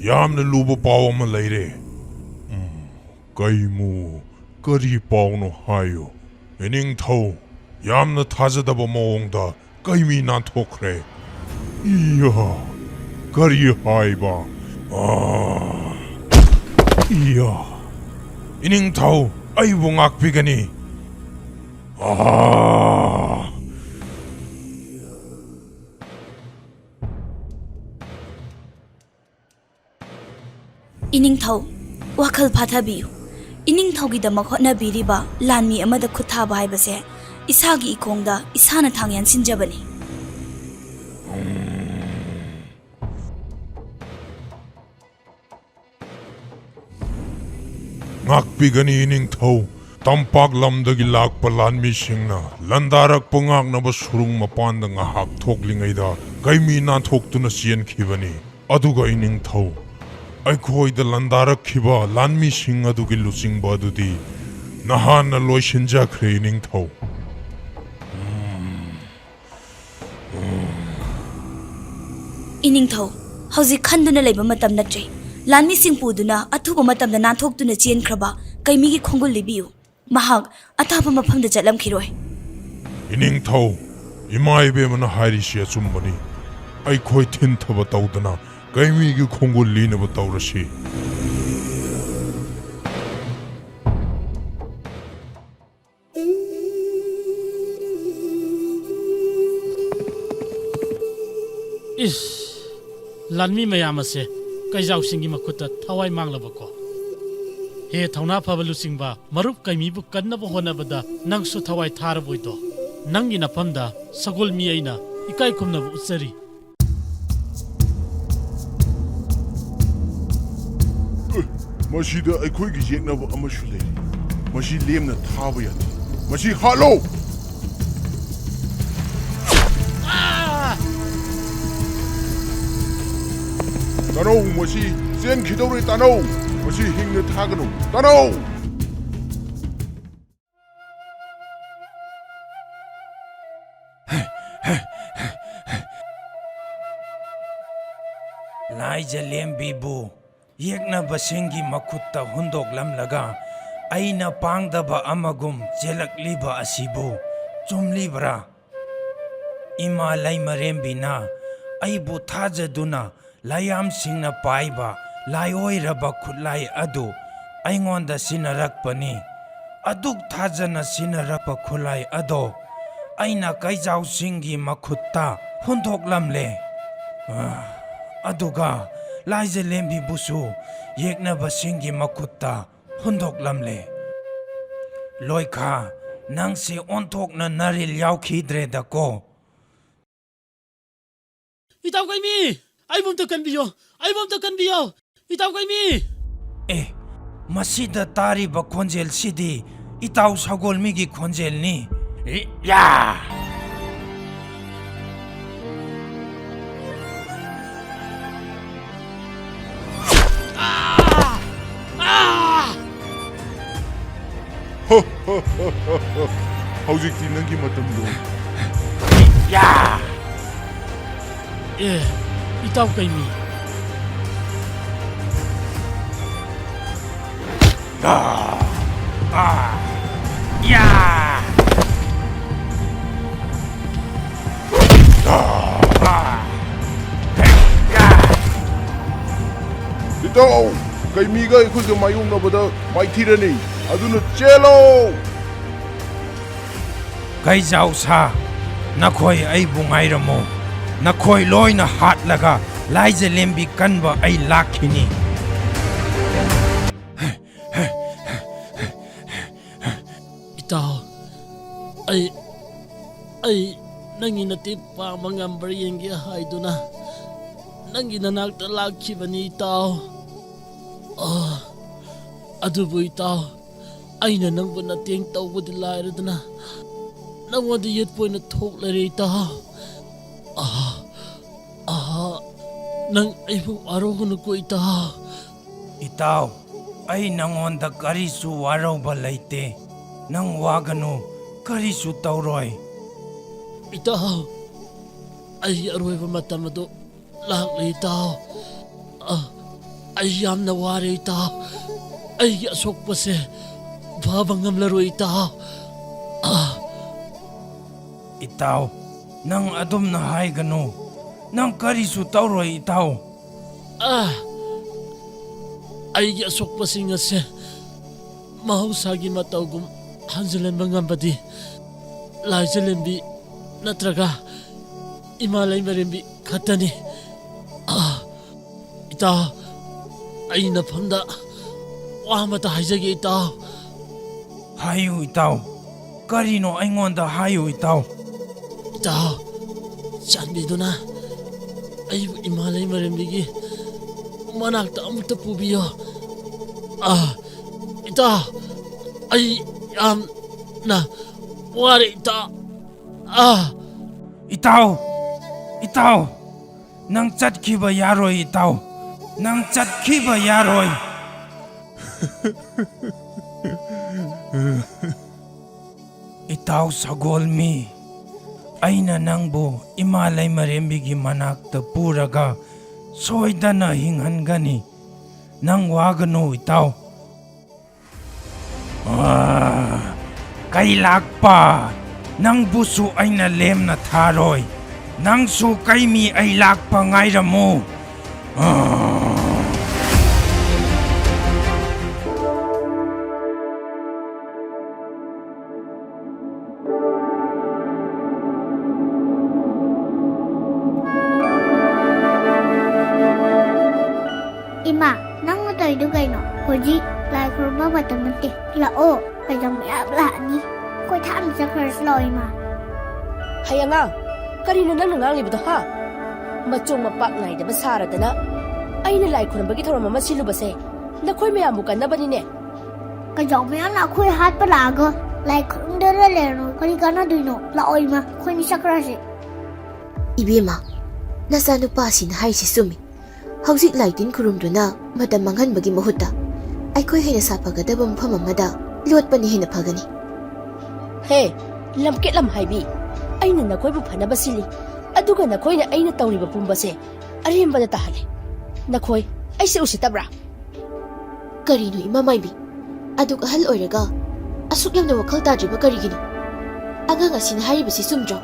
ꯌꯥꯝꯅ ꯂꯨꯕ ꯄꯥꯎ ꯑꯃ ꯂꯩꯔꯦ꯫ ꯎꯝ, ꯀꯩꯃꯨ, ꯀꯔꯤ ꯄꯥꯎꯅꯣ ꯍꯥꯏꯌꯨ꯫ ꯏꯅꯤꯡꯊꯧ, ꯌꯥꯝꯅ ꯊꯥꯖꯗꯕ ꯃꯑꯣꯡꯗ ꯀꯩꯃꯤ ꯅꯥꯟꯊꯣꯛꯈ꯭ꯔꯦ꯫ ꯏꯌꯥ, ꯀꯔꯤ ꯍꯥꯏꯕ? ꯑꯥ, ꯏꯌꯥ, ꯏꯅꯤꯡꯊꯧ, ꯑꯩꯕꯨ ꯉꯥꯛꯄꯤꯒꯅꯤ꯫ ꯑꯥ꯫ ꯏꯅꯤꯡꯊꯧ, ꯋꯥꯈꯜ ꯐꯥꯊꯕꯤꯌꯨ꯫ ꯏꯅꯤꯡꯊꯧꯒꯤꯗꯃꯛ ꯍꯣꯠꯅꯕꯤꯔꯤꯕ ꯂꯥꯟꯃꯤ ꯑꯃꯗ ꯈꯨꯠ ꯊꯥꯕ ꯍꯥꯏꯕꯁꯦ ꯏꯁꯥꯒꯤ ꯏꯈꯣꯡꯗ ꯏꯁꯥꯅ ꯊꯥꯡ ꯌꯥꯟꯁꯤꯟꯖꯕꯅꯤ꯫ ꯉꯥꯛꯄꯤꯒꯅꯤ ꯏꯅꯤꯡꯊꯧ꯫ ꯇꯝꯄꯥꯛ ꯂꯝꯗꯒꯤ ꯂꯥꯛꯄ ꯂꯥꯟꯃꯤꯁꯤꯡꯅ ꯂꯥꯟꯗꯥꯔꯛꯄ ꯉꯥꯛꯅꯕ ꯁꯨꯔꯨꯡ ꯃꯄꯥꯟꯗ ꯉꯥꯏꯍꯥꯛ ꯊꯣꯛꯂꯤꯉꯩꯗ ꯀꯩꯃꯤ ꯅꯥꯟꯊꯣꯛꯇꯨꯅ ꯆꯦꯟꯈꯤꯕꯅꯤ꯫ ꯑꯗꯨꯒ ꯏꯅꯤꯡꯊꯧ, ꯑꯩꯈꯣꯏꯗ ꯂꯥꯟꯗꯥꯔꯛꯈꯤꯕ ꯂꯥꯟꯃꯤꯁꯤꯡ ꯑꯗꯨꯒꯤ ꯂꯨꯆꯤꯡꯕ ꯑꯗꯨꯗꯤ ꯅꯍꯥꯟꯅ ꯂꯣꯏꯁꯤꯟꯖꯈ꯭ꯔꯦ ꯏꯅꯤꯡꯊꯧ꯫ ꯏꯅꯤꯡꯊꯧ, ꯍꯧꯖꯤꯛ ꯈꯟꯗꯨꯅ ꯂꯩꯕ ꯃꯇꯝ ꯅꯠꯇ꯭ꯔꯦ꯫ ꯂꯥꯟꯃꯤꯁꯤꯡ ꯄꯨꯗꯨꯅ ꯑꯊꯨꯕ ꯃꯇꯝꯗ ꯅꯥꯟꯊꯣꯛꯇꯨꯅ ꯆꯦꯟꯈ꯭ꯔꯕ ꯀꯩꯃꯤꯒꯤ ꯈꯣꯡꯒꯨꯜ ꯂꯤꯕꯤꯌꯨ꯫ ꯃꯍꯥꯛ ꯑꯊꯥꯞꯄ ꯃꯐꯝꯗ ꯆꯠꯂꯝꯈꯤꯔꯣꯏ꯫ ꯏꯅꯤꯡꯊꯧ, ꯏꯃꯥ ꯏꯕꯦꯝꯃꯅ ꯍꯥꯏꯔꯤꯁꯤ ꯑꯆꯨꯝꯕꯅꯤ꯫ ꯑꯩꯈꯣꯏ ꯊꯤꯟꯊꯕ ꯇꯧꯗꯅ ꯀꯩꯃꯤꯒꯤ ꯈꯣꯡꯒꯨꯜ ꯂꯤꯅꯕ ꯇꯧꯔꯁꯤ꯫ ꯏꯁ, ꯂꯥꯟꯃꯤ ꯃꯌꯥꯝ ꯑꯁꯦ ꯀꯩꯖꯥꯎꯁꯤꯡꯒꯤ ꯃꯈꯨꯠꯇ ꯊꯋꯥꯏ ꯃꯥꯡꯂꯕꯀꯣ꯫ ꯍꯦ ꯊꯧꯅꯥ ꯐꯕ ꯂꯨꯆꯤꯡꯕ, ꯃꯔꯨꯞ ꯀꯩꯃꯤꯕꯨ ꯀꯟꯅꯕ ꯍꯣꯠꯅꯕꯗ ꯅꯪꯁꯨ ꯊꯋꯥꯏ ꯊꯥꯔꯕꯣꯏꯗꯣ? ꯅꯪꯒꯤ ꯅꯐꯝꯗ ꯁꯒꯣꯜ ꯃꯤ ꯑꯩꯅ ꯏꯀꯥꯏ ꯈꯨꯝꯅꯕ ꯎꯠꯆꯔꯤ꯫ ꯑꯦ, ꯃꯁꯤꯗ ꯑꯩꯈꯣꯏꯒꯤ ꯌꯦꯛꯅꯕ ꯑꯃꯁꯨ ꯂꯩꯔꯤ꯫ ꯃꯁꯤ ꯂꯦꯝꯅ ꯊꯥꯕ ꯌꯥꯗꯦ꯫ ꯃꯁꯤ ꯍꯥꯠꯂꯣ! ꯇꯥꯅꯧ, ꯃꯁꯤ ꯆꯦꯟꯈꯤꯗꯧꯔꯦ, ꯇꯥꯅꯧ! ꯃꯁꯤ ꯍꯤꯡꯅ ꯊꯥꯒꯅꯨ, ꯇꯥꯅꯧ! ꯂꯥꯏꯖꯂꯦꯝꯕꯤꯕꯨ ꯌꯦꯛꯅꯕꯁꯤꯡꯒꯤ ꯃꯈꯨꯠꯇ ꯍꯨꯟꯗꯣꯛꯂꯝꯂꯒ ꯑꯩꯅ ꯄꯥꯡꯗꯕ ꯑꯃꯒꯨꯝ ꯆꯦꯜꯂꯛꯂꯤꯕ ꯑꯁꯤꯕꯨ ꯆꯨꯝꯂꯤꯕ꯭ꯔꯥ? ꯏꯃꯥ ꯂꯩꯃꯔꯦꯝꯕꯤꯅ ꯑꯩꯕꯨ ꯊꯥꯖꯗꯨꯅ ꯂꯥꯏꯌꯥꯝꯁꯤꯡꯅ ꯄꯥꯏꯕ ꯂꯥꯏꯑꯣꯏꯔꯕ ꯈꯨꯠꯂꯥꯏ ꯑꯗꯨ ꯑꯩꯉꯣꯟꯗ ꯁꯤꯟꯅꯔꯛꯄꯅꯤ꯫ ꯑꯗꯨꯛ ꯊꯥꯖꯅ ꯁꯤꯟꯅꯔꯛꯄ ꯈꯨꯠꯂꯥꯏ ꯑꯗꯣ ꯑꯩꯅ ꯀꯩꯖꯥꯎꯁꯤꯡꯒꯤ ꯃꯈꯨꯠꯇ ꯍꯨꯟꯗꯣꯛꯂꯝꯂꯦ꯫ ꯑ, ꯑꯗꯨꯒ ꯂꯥꯏꯖꯂꯦꯝꯕꯤꯕꯨꯁꯨ ꯌꯦꯛꯅꯕꯁꯤꯡꯒꯤ ꯃꯈꯨꯠꯇ ꯍꯨꯟꯗꯣꯛꯂꯝꯂꯦ꯫ ꯂꯣꯏꯈꯥ, ꯅꯪꯁꯦ ꯑꯣꯟꯊꯣꯛꯅ ꯅꯔꯤꯜ ꯌꯥꯎꯈꯤꯗ꯭ꯔꯦꯗꯀꯣ꯫ ꯏꯇꯥꯎ ꯀꯩꯃꯤ, ꯑꯩꯕꯨ ꯑꯝꯇ ꯀꯟꯕꯤꯌꯣ, ꯑꯩꯕꯨ ꯑꯝꯇ ꯀꯟꯕꯤꯌꯣ, ꯏꯇꯥꯎ ꯀꯩꯃꯤ꯫ ꯑꯦ, ꯃꯁꯤꯗ ꯇꯥꯔꯤꯕ ꯈꯣꯟꯖꯦꯜꯁꯤꯗꯤ ꯏꯇꯥꯎ ꯁꯒꯣꯜꯃꯤꯒꯤ ꯈꯣꯟꯖꯦꯜꯅꯤ꯫ ꯏ-, ꯌꯥ! ꯍꯧꯖꯤꯛꯇꯤ ꯅꯪꯒꯤ ꯃꯇꯝ ꯂꯣꯏ꯫ ꯌꯥ! ꯑꯦ, ꯏꯇꯥꯎ ꯀꯩꯃꯤ꯫ ꯑꯥ! ꯑꯥ! ꯌꯥ! ꯑꯥ! ꯑꯥ! ꯌꯥ! ꯏꯇꯥꯎ, ꯀꯩꯃꯤꯒ ꯑꯩꯈꯣꯏꯒ ꯃꯥꯌꯣꯛꯅꯕꯗ ꯃꯥꯏꯊꯤꯔꯅꯤ, ꯑꯗꯨꯅ ꯆꯦꯜꯂꯣ! ꯀꯩꯖꯥꯎ ꯁꯥ, ꯅꯈꯣꯏ ꯑꯩꯕꯨ ꯉꯥꯏꯔꯝꯃꯨ꯫ ꯅꯈꯣꯏ ꯂꯣꯏꯅ ꯍꯥꯠꯂꯒ ꯂꯥꯏꯖꯂꯦꯝꯕꯤ ꯀꯟꯕ ꯑꯩ ꯂꯥꯛꯈꯤꯅꯤ꯫ ꯏꯇꯥꯎ, ꯑꯩ, ꯑꯩ ꯅꯪꯒꯤ ꯃꯇꯦꯡ ꯄꯥꯡꯕ ꯉꯝꯕ꯭ꯔꯥ ꯌꯦꯡꯒꯦ ꯍꯥꯏꯗꯨꯅ ꯅꯪꯒꯤ ꯅꯅꯥꯛꯇ ꯂꯥꯛꯈꯤꯕꯅꯤ, ꯏꯇꯥꯎ꯫ ꯑꯥ, ꯑꯗꯨꯕꯨ ꯏꯇꯥꯎ, ꯑꯩꯅ ꯅꯪꯕꯨ ꯃꯇꯦꯡ ꯇꯧꯕꯗꯤ ꯂꯥꯏꯔꯗꯅ ꯅꯪꯉꯣꯟꯗ ꯌꯦꯠꯄ ꯑꯣꯏꯅ ꯊꯣꯛꯂꯔꯦ, ꯏꯇꯥꯎ꯫ ꯑꯥ, ꯑꯥ, ꯅꯪ ꯑꯩꯕꯨ ꯋꯥꯔꯧꯒꯅꯨꯀꯣ, ꯏꯇꯥꯎ꯫ ꯏꯇꯥꯎ, ꯑꯩ ꯅꯪꯉꯣꯟꯗ ꯀꯔꯤꯁꯨ ꯋꯥꯔꯧꯕ ꯂꯩꯇꯦ꯫ ꯅꯪ ꯋꯥꯒꯅꯨ, ꯀꯔꯤꯁꯨ ꯇꯧꯔꯣꯏ꯫ ꯏꯇꯥꯎ, ꯑꯩꯒꯤ ꯑꯔꯣꯏꯕ ꯃꯇꯝ ꯑꯗꯨ ꯂꯥꯛꯂꯦ, ꯏꯇꯥꯎ꯫ ꯑ, ꯑꯩ ꯌꯥꯝꯅ ꯋꯥꯔꯦ, ꯏꯇꯥꯎ꯫ ꯑꯩꯒꯤ ꯑꯁꯣꯛꯄꯁꯦ ꯐꯕ ꯉꯝꯂꯔꯣꯏ, ꯏꯇꯥꯎ꯫ ꯑ, ꯏꯇꯥꯎ, ꯅꯪ ꯑꯗꯨꯝꯅ ꯍꯥꯏꯒꯅꯨ꯫ ꯅꯪ ꯀꯔꯤꯁꯨ ꯇꯧꯔꯣꯏ, ꯏꯇꯥꯎ꯫ ꯑ, ꯑꯩꯒꯤ ꯑꯁꯣꯛꯄꯁꯤꯡ ꯑꯁꯦ ꯃꯍꯧꯁꯥꯒꯤ ꯃꯇꯧꯒꯨꯝ ꯍꯟꯖꯤꯜꯍꯟꯕ ꯉꯝꯕꯗꯤ ꯂꯥꯏꯖꯂꯦꯝꯕꯤ ꯅꯠꯇ꯭ꯔꯒ ꯏꯃꯥ ꯂꯩꯃꯔꯦꯝꯕꯤ ꯈꯛꯇꯅꯤ꯫ ꯑ, ꯏꯇꯥꯎ, ꯑꯩ ꯅꯐꯝꯗ ꯋꯥ ꯑꯃꯇ ꯍꯥꯏꯖꯒꯦ, ꯏꯇꯥꯎ꯫ ꯍꯥꯏꯌꯨ, ꯏꯇꯥꯎ꯫ ꯀꯔꯤꯅꯣ ꯑꯩꯉꯣꯟꯗ ꯍꯥꯏꯌꯨ, ꯏꯇꯥꯎ꯫ ꯏꯇꯥꯎ, ꯆꯥꯟꯕꯤꯗꯨꯅ ꯑꯩꯕꯨ ꯏꯃꯥ ꯂꯩꯃꯔꯦꯝꯕꯤꯒꯤ ꯃꯅꯥꯛꯇ ꯑꯃꯨꯛꯇ ꯄꯨꯕꯤꯌꯣ꯫ ꯑ, ꯏꯇꯥꯎ, ꯑꯩ ꯌꯥꯝꯅ ꯋꯥꯔꯦ, ꯏꯇꯥꯎ꯫ ꯑ꯫ ꯏꯇꯥꯎ! ꯏꯇꯥꯎ! ꯅꯪ ꯆꯠꯈꯤꯕ ꯌꯥꯔꯣꯏ, ꯏꯇꯥꯎ! ꯅꯪ ꯆꯠꯈꯤꯕ ꯌꯥꯔꯣꯏ! ꯏꯇꯥꯎ ꯁꯒꯣꯜꯃꯤ, ꯑꯩꯅ ꯅꯪꯕꯨ ꯏꯃꯥ ꯂꯩꯃꯔꯦꯝꯕꯤꯒꯤ ꯃꯅꯥꯛꯇ ꯄꯨꯔꯒ ꯁꯣꯏꯗꯅ ꯍꯤꯡꯍꯟꯒꯅꯤ꯫ ꯅꯪ ꯋꯥꯒꯅꯨ, ꯏꯇꯥꯎ꯫ ꯑꯥ, ꯀꯩ ꯂꯥꯛꯄ? ꯅꯪꯕꯨꯁꯨ ꯑꯩꯅ ꯂꯦꯝꯅ ꯊꯥꯔꯣꯏ꯫ ꯅꯪꯁꯨ ꯀꯩ ꯃꯤ ꯑꯩ ꯂꯥꯛꯄ ꯉꯥꯏꯔꯝꯃꯨ꯫ ꯑꯥ꯫ ꯏꯃꯥ, ꯅꯪꯅ ꯇꯧꯔꯤꯗꯨ ꯀꯩꯅꯣ? ꯍꯧꯖꯤꯛ ꯂꯥꯏ ꯈꯨꯔꯨꯝꯕ ꯃꯇꯝ ꯅꯠꯇꯦ꯫ ꯂꯥꯛꯑꯣ, ꯀꯩꯗꯧ ꯃꯌꯥꯝ ꯂꯥꯛꯑꯅꯤ꯫ ꯑꯩꯈꯣꯏ ꯊꯥꯞꯅ ꯆꯠꯈ꯭ꯔꯁꯤ ꯂꯥꯛꯑꯣ, ꯏꯃꯥ꯫ ꯍꯩ ꯑꯉꯥꯡ, ꯀꯔꯤꯅꯣ ꯅꯪꯅ ꯉꯥꯡꯂꯤꯕꯗꯣ, ꯍꯥ? ꯃꯆꯣꯡ ꯃꯄꯥꯛ ꯅꯥꯏꯗꯕ ꯁꯥꯔꯗꯅ ꯑꯩꯅ ꯂꯥꯏ ꯈꯨꯔꯨꯝꯕꯒꯤ ꯊꯧꯔꯝ ꯑꯃ ꯁꯤꯜꯂꯨꯕꯁꯦ ꯅꯈꯣꯏ ꯃꯌꯥꯝꯕꯨ ꯀꯟꯅꯕꯅꯤꯅꯦ꯫ ꯀꯩꯗꯧ ꯃꯌꯥꯝꯅ ꯑꯩꯈꯣꯏ ꯍꯥꯠꯄ ꯂꯥꯛꯑꯒ ꯂꯥꯏ ꯈꯨꯔꯨꯝꯗꯨꯅ ꯂꯩꯔꯅꯨ, ꯀꯔꯤ ꯀꯥꯟꯅꯗꯣꯏꯅꯣ? ꯂꯥꯛꯑꯣ ꯏꯃꯥ, ꯑꯩꯈꯣꯏꯅꯤ ꯆꯠꯈ꯭ꯔꯁꯤ꯫ ꯏꯕꯦꯝꯃ, ꯅꯆꯥꯅꯨꯄꯥꯁꯤꯅ ꯍꯥꯏꯔꯤꯁꯤ ꯆꯨꯝꯃꯤ꯫ ꯍꯧꯖꯤꯛ ꯂꯥꯏ ꯇꯤꯟ ꯈꯨꯔꯨꯝꯗꯨꯅ ꯃꯇꯝ ꯃꯥꯡꯍꯟꯕꯒꯤ ꯃꯍꯨꯠꯇ ꯑꯩꯈꯣꯏ ꯍꯦꯟꯅ ꯁꯥꯐꯒꯗꯕ ꯃꯐꯝ ꯑꯃꯗ ꯂꯣꯠꯄꯅ ꯍꯦꯟꯅ ꯐꯒꯅꯤ꯫ ꯍꯦ, ꯂꯝꯀꯦꯠ ꯂꯝꯍꯥꯏꯕꯤ, ꯑꯩꯅ ꯅꯈꯣꯏꯕꯨ ꯐꯅꯕ ꯁꯤꯜꯂꯤ, ꯑꯗꯨꯒ ꯅꯈꯣꯏꯅ ꯑꯩꯅ ꯇꯧꯔꯤꯕ ꯄꯨꯝꯕꯁꯦ ꯑꯔꯦꯝꯕꯗ ꯇꯥꯍꯜꯂꯦ꯫ ꯅꯈꯣꯏ ꯑꯩꯁꯦ ꯎꯁꯤꯠꯇꯕ꯭ꯔꯥ? ꯀꯔꯤꯅꯣ, ꯏꯃꯥ ꯃꯥꯏꯕꯤ? ꯑꯗꯨꯛ ꯑꯍꯜ ꯑꯣꯏꯔꯒ ꯑꯁꯨꯛ ꯌꯥꯝꯅ ꯋꯥꯈꯜ ꯇꯥꯗ꯭ꯔꯤꯕ ꯀꯔꯤꯒꯤꯅꯣ? ꯑꯉꯥꯡ ꯑꯁꯤꯅ ꯍꯥꯏꯔꯤꯕꯁꯤ ꯆꯨꯝꯗ꯭ꯔꯣ?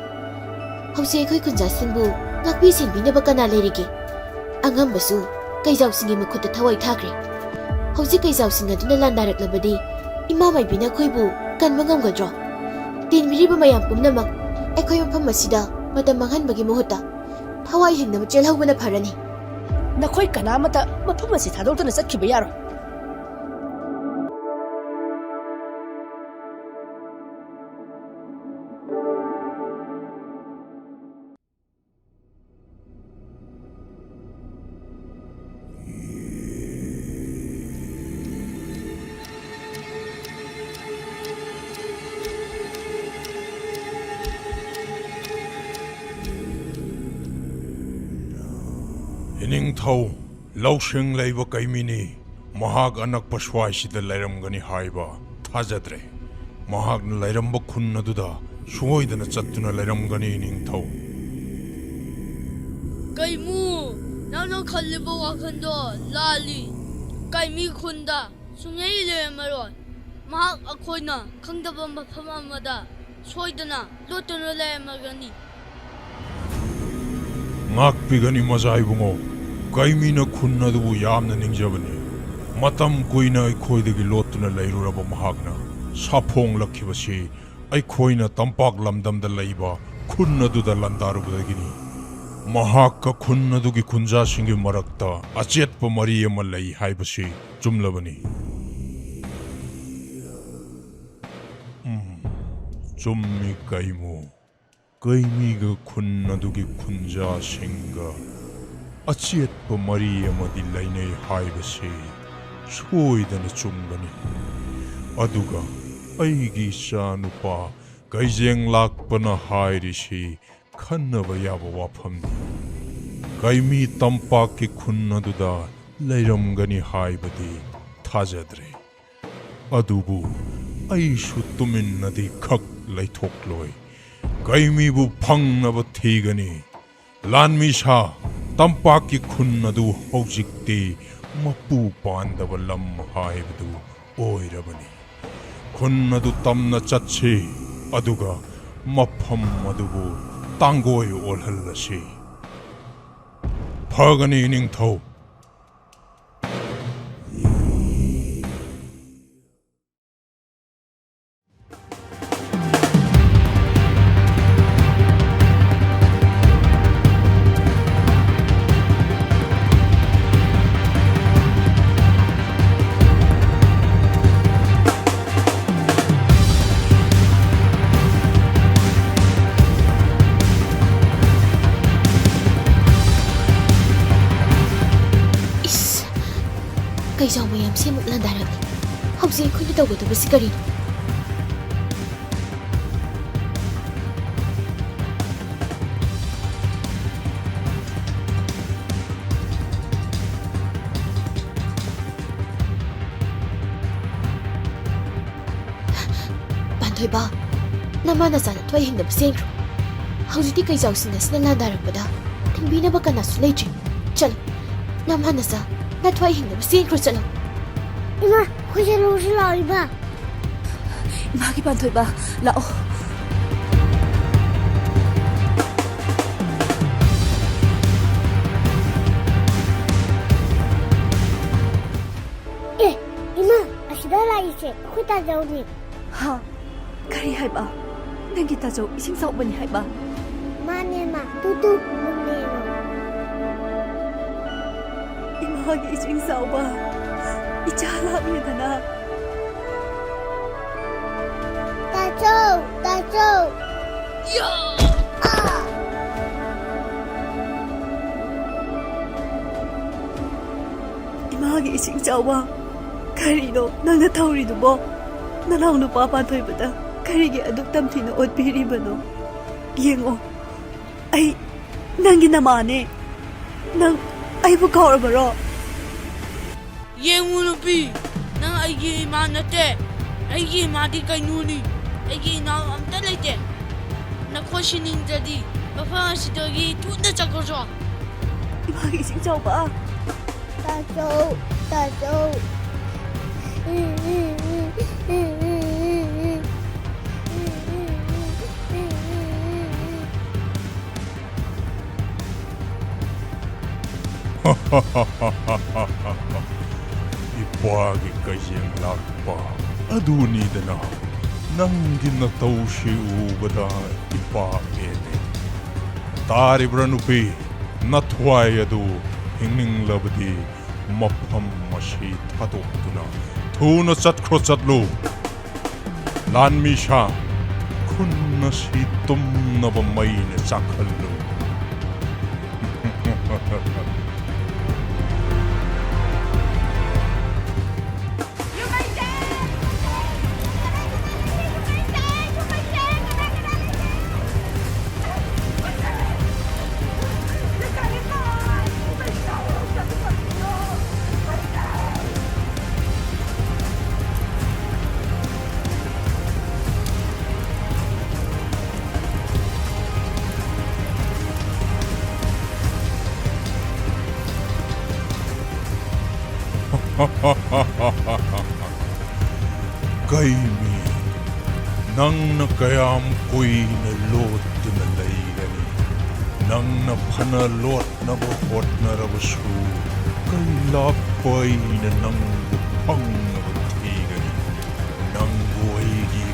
ꯍꯧꯖꯤꯛ ꯑꯩꯈꯣꯏ ꯈꯨꯟꯖꯥꯁꯤꯡꯕꯨ ꯉꯥꯛꯄꯤ ꯁꯦꯟꯕꯤꯅꯕ ꯀꯅꯥ ꯂꯩꯔꯤꯒꯦ? ꯑꯉꯝꯕꯁꯨ ꯀꯩꯖꯥꯎꯁꯤꯡꯒꯤ ꯃꯈꯨꯠꯇ ꯊꯋꯥꯏ ꯊꯥꯈ꯭ꯔꯦ꯫ ꯍꯧꯖꯤꯛ ꯀꯩꯖꯥꯎꯁꯤꯡ ꯑꯗꯨꯅ ꯂꯥꯟꯗꯥꯔꯛꯂꯕꯗꯤ ꯏꯃꯥ ꯃꯥꯏꯕꯤꯅ ꯑꯩꯈꯣꯏꯕꯨ ꯀꯟꯕ ꯉꯝꯒꯗ꯭ꯔꯣ? ꯇꯤꯟꯕꯤꯔꯤꯕ ꯃꯌꯥꯝ ꯄꯨꯝꯅꯃꯛ ꯑꯩꯈꯣꯏ ꯃꯐꯝ ꯑꯁꯤꯗ ꯃꯇꯝ ꯃꯥꯡꯍꯟꯕꯒꯤ ꯃꯍꯨꯠꯇ ꯊꯋꯥꯏ ꯍꯤꯡꯅꯕ ꯆꯦꯜꯍꯧꯕꯅ ꯐꯔꯅꯤ꯫ ꯅꯈꯣꯏ ꯀꯅꯥꯃꯠꯇ ꯃꯐꯝ ꯑꯁꯤ ꯊꯥꯗꯣꯛꯇꯨꯅ ꯆꯠꯈꯤꯕ ꯌꯥꯔꯣꯏ꯫ ꯏꯅꯤꯡꯊꯧ, ꯂꯧꯁꯤꯡ ꯂꯩꯕ ꯀꯩꯃꯤꯅꯤ꯫ ꯃꯍꯥꯛ ꯑꯅꯛꯄ ꯁ꯭ꯋꯥꯏꯁꯤꯗ ꯂꯩꯔꯝꯒꯅꯤ ꯍꯥꯏꯕ ꯊꯥꯖꯗ꯭ꯔꯦ꯫ ꯃꯍꯥꯛꯅ ꯂꯩꯔꯝꯕ ꯈꯨꯟ ꯑꯗꯨꯗ ꯁꯣꯏꯗꯅ ꯆꯠꯇꯨꯅ ꯂꯩꯔꯝꯒꯅꯤ, ꯏꯅꯤꯡꯊꯧ꯫ ꯀꯩꯃꯨ, ꯅꯪꯅ ꯈꯜꯂꯤꯕ ꯋꯥꯈꯜꯗꯣ ꯂꯥꯜꯂꯤ꯫ ꯀꯩꯃꯤ ꯈꯨꯟꯗ ꯁꯨꯡꯂꯩ ꯂꯩꯔꯝꯃꯔꯣꯏ꯫ ꯃꯍꯥꯛ ꯑꯩꯈꯣꯏꯅ ꯈꯪꯗꯕ ꯃꯐꯝ ꯑꯃꯗ ꯁꯣꯏꯗꯅ ꯂꯣꯠꯇꯨꯅ ꯂꯩꯔꯝꯃꯒꯅꯤ꯫ ꯉꯥꯛꯄꯤꯒꯅꯤ, ꯃꯖꯥ ꯏꯕꯨꯡꯉꯣ꯫ ꯀꯩꯃꯤꯅ ꯈꯨꯟ ꯑꯗꯨꯕꯨ ꯌꯥꯝꯅ ꯅꯤꯡꯖꯕꯅꯤ꯫ ꯃꯇꯝ ꯀꯨꯏꯅ ꯑꯩꯈꯣꯏꯗꯒꯤ ꯂꯣꯠꯇꯨꯅ ꯂꯩꯔꯨꯔꯕ ꯃꯍꯥꯛꯅ ꯁꯥꯐꯣꯡꯂꯛꯈꯤꯕꯁꯤ ꯑꯩꯈꯣꯏꯅ ꯇꯝꯄꯥꯛ ꯂꯝꯗꯝꯗ ꯂꯩꯕ ꯈꯨꯟ ꯑꯗꯨꯗ ꯂꯥꯟꯗꯥꯔꯨꯕꯗꯒꯤꯅꯤ꯫ ꯃꯍꯥꯛꯀ ꯈꯨꯟ ꯑꯗꯨꯒꯤ ꯈꯨꯟꯖꯥꯁꯤꯡꯒꯤ ꯃꯔꯛꯇ ꯑꯆꯦꯠꯄ ꯃꯔꯤ ꯑꯃ ꯂꯩ ꯍꯥꯏꯕꯁꯤ ꯆꯨꯝꯂꯕꯅꯤ꯫ ꯎꯝ, ꯆꯨꯝꯃꯤ, ꯀꯩꯃꯨ꯫ ꯀꯩꯃꯤꯒ ꯈꯨꯟ ꯑꯗꯨꯒꯤ ꯈꯨꯟꯖꯥꯁꯤꯡꯒ ꯑꯆꯦꯠꯄ ꯃꯔꯤ ꯑꯃꯗꯤ ꯂꯩꯅꯩ ꯍꯥꯏꯕꯁꯤ ꯁꯣꯏꯗꯅ ꯆꯨꯝꯒꯅꯤ꯫ ꯑꯗꯨꯒ ꯑꯩꯒꯤ ꯏꯆꯥꯅꯨꯄꯥ ꯀꯩꯖꯦꯡ ꯂꯥꯛꯄꯅ ꯍꯥꯏꯔꯤꯁꯤ ꯈꯟꯅꯕ ꯌꯥꯕ ꯋꯥꯐꯝꯅꯤ꯫ ꯀꯩꯃꯤ ꯇꯝꯄꯥꯛꯀꯤ ꯈꯨꯟ ꯑꯗꯨꯗ ꯂꯩꯔꯝꯒꯅꯤ ꯍꯥꯏꯕꯗꯤ ꯊꯥꯖꯗ꯭ꯔꯦ꯫ ꯑꯗꯨꯕꯨ ꯑꯩꯁꯨ ꯇꯨꯃꯤꯟꯅꯗꯤ ꯈꯛ ꯂꯩꯊꯣꯛꯂꯣꯏ꯫ ꯀꯩꯃꯤꯕꯨ ꯐꯪꯅꯕ ꯊꯤꯒꯅꯤ꯫ ꯂꯥꯟꯃꯤ ꯁꯥ, ꯇꯝꯄꯥꯛꯀꯤ ꯈꯨꯟ ꯑꯗꯨ ꯍꯧꯖꯤꯛꯇꯤ ꯃꯄꯨ ꯄꯥꯟꯗꯕ ꯂꯝ ꯍꯥꯏꯕꯗꯨ ꯑꯣꯏꯔꯕꯅꯤ꯫ ꯈꯨꯟ ꯑꯗꯨ ꯇꯝꯅ ꯆꯠꯁꯤ, ꯑꯗꯨꯒ ꯃꯐꯝ ꯑꯗꯨꯕꯨ ꯇꯥꯡꯒꯣꯏ ꯑꯣꯜꯍꯜꯂꯁꯤ꯫ ꯐꯒꯅꯤ, ꯏꯅꯤꯡꯊꯧ꯫ ꯏꯁ! ꯀꯩꯖꯥꯎ ꯃꯌꯥꯝꯁꯤ ꯑꯃꯨꯛ ꯂꯥꯟꯗꯥꯔꯛꯂꯤ꯫ ꯍꯧꯖꯤꯛ ꯑꯩꯈꯣꯏꯅ ꯇꯧꯒꯗꯕꯁꯤ ꯀꯔꯤꯅꯣ? ꯄꯥꯟꯊꯣꯏꯕ, ꯅꯃꯥ ꯅꯆꯥ ꯅꯊ꯭ꯋꯥꯏ ꯍꯤꯡꯅꯕ ꯆꯦꯟꯈ꯭ꯔꯣ꯫ ꯍꯧꯖꯤꯛꯇꯤ ꯀꯩꯖꯥꯎꯁꯤꯡ ꯑꯁꯤꯅ ꯂꯥꯟꯗꯥꯔꯛꯄꯗ ꯊꯤꯡꯕꯤꯅꯕ ꯀꯅꯥꯁꯨ ꯂꯩꯇ꯭ꯔꯤ꯫ ꯆꯠꯂꯣ, ꯅꯃꯥ ꯅꯆꯥ ꯅꯊ꯭ꯋꯥꯏ ꯍꯤꯡꯅꯕ ꯆꯦꯟꯈ꯭ꯔꯣ, ꯆꯠꯂꯣ꯫ ꯏꯃꯥ, ꯑꯩꯈꯣꯏ ꯆꯠꯂꯨꯁꯤ ꯂꯥꯛꯑꯣ, ꯏꯃꯥ꯫ ꯏꯃꯥꯒꯤ ꯄꯥꯟꯊꯣꯏꯕ, ꯂꯥꯛꯑꯣ꯫ ꯑꯦ, ꯏꯃꯥ, ꯑꯁꯤꯗ ꯂꯥꯛꯏꯁꯦ ꯑꯩꯈꯣꯏ ꯇꯥꯖꯧꯅꯤ꯫ ꯍꯥ? ꯀꯔꯤ ꯍꯥꯏꯕ? ꯅꯪꯒꯤ ꯇꯥꯖꯧ ꯏꯁꯤꯡ ꯆꯥꯎꯕꯅꯤ ꯍꯥꯏꯕ? ꯃꯥꯅꯦ, ꯃꯥ꯫ ꯇꯨ, ꯇꯨ, ꯃꯨꯟꯅ ꯌꯦꯡꯉꯣ꯫ ꯏꯃꯥꯒꯤ ꯏꯁꯤꯡ ꯆꯥꯎꯕ, ꯏꯆꯥ ꯂꯥꯛꯂꯦꯗꯅ꯫ ꯇꯥꯖꯧ, ꯇꯥꯖꯧ꯫ ꯌꯥ! ꯑꯥ! ꯏꯃꯥꯒꯤ ꯏꯁꯤꯡ ꯆꯥꯎꯕ, ꯀꯔꯤꯅꯣ ꯅꯪꯅ ꯇꯧꯔꯤꯗꯨꯕꯣ? ꯅꯅꯥꯎ ꯅꯨꯄꯥ ꯄꯥꯟꯊꯣꯏꯕꯗ ꯀꯔꯤꯒꯤ ꯑꯗꯨꯛ ꯇꯝꯊꯤꯅ ꯑꯣꯠꯄꯤꯔꯤꯕꯅꯣ? ꯌꯦꯡꯉꯣ, ꯑꯩ ꯅꯪꯒꯤ ꯅꯃꯥꯅꯦ꯫ ꯅꯪ ꯑꯩꯕꯨ ꯀꯥꯎꯔꯕꯔꯣ? ꯌꯦꯡꯉꯨ ꯅꯨꯄꯤ, ꯅꯪ ꯑꯩꯒꯤ ꯏꯃꯥ ꯅꯠꯇꯦ꯫ ꯑꯩꯒꯤ ꯏꯃꯥꯗꯤ ꯀꯩꯅꯣꯅꯤ꯫ ꯑꯩꯒꯤ ꯏꯅꯥꯎ ꯑꯝꯇ ꯂꯩꯇꯦ꯫ ꯅꯈꯣꯏ ꯁꯤꯅꯤꯡꯗ꯭ꯔꯗꯤ ꯃꯐꯝ ꯑꯁꯤꯗꯒꯤ ꯊꯨꯅ ꯆꯠꯈ꯭ꯔꯣ꯫ ꯏꯁꯤꯡ ꯆꯥꯎꯕ꯫ ꯇꯥꯖꯧ, ꯇꯥꯖꯧ꯫ ꯏꯄꯥꯒꯤ ꯀꯩꯖꯦꯡ ꯂꯥꯛꯄ ꯑꯗꯨꯅꯤꯗꯅ꯫ ꯅꯪꯒꯤ ꯅꯇꯧꯁꯤ ꯎꯕꯗ ꯏꯄꯥ ꯄꯦꯜꯂꯦ꯫ ꯇꯥꯔꯤꯕ꯭ꯔꯥ ꯅꯨꯄꯤ? ꯅꯊ꯭ꯋꯥꯏ ꯑꯗꯨ ꯍꯤꯡꯅꯤꯡꯂꯕꯗꯤ ꯃꯐꯝ ꯑꯁꯤ ꯊꯥꯗꯣꯛꯇꯨꯅ ꯊꯨꯅ ꯆꯠꯈ꯭ꯔꯣ, ꯆꯠꯂꯨ꯫ ꯂꯥꯟꯃꯤ ꯁꯥ, ꯈꯨꯟ ꯑꯁꯤ ꯇꯨꯝꯅꯕ ꯃꯩꯅ ꯆꯥꯛꯍꯜꯂꯨ꯫ ꯀꯩ ꯃꯤ, ꯅꯪꯅ ꯀꯌꯥꯝ ꯀꯨꯏꯅ ꯂꯣꯠꯇꯨꯅ ꯂꯩꯒꯅꯤ? ꯅꯪꯅ ꯐꯅ ꯂꯣꯠꯅꯕ ꯍꯣꯠꯅꯔꯕꯁꯨ, ꯀꯩ ꯂꯥꯛꯄ ꯑꯩꯅ ꯅꯪꯕꯨ ꯐꯪꯅꯕ ꯊꯤꯒꯅꯤ? ꯅꯪꯕꯨ ꯑꯩꯒꯤ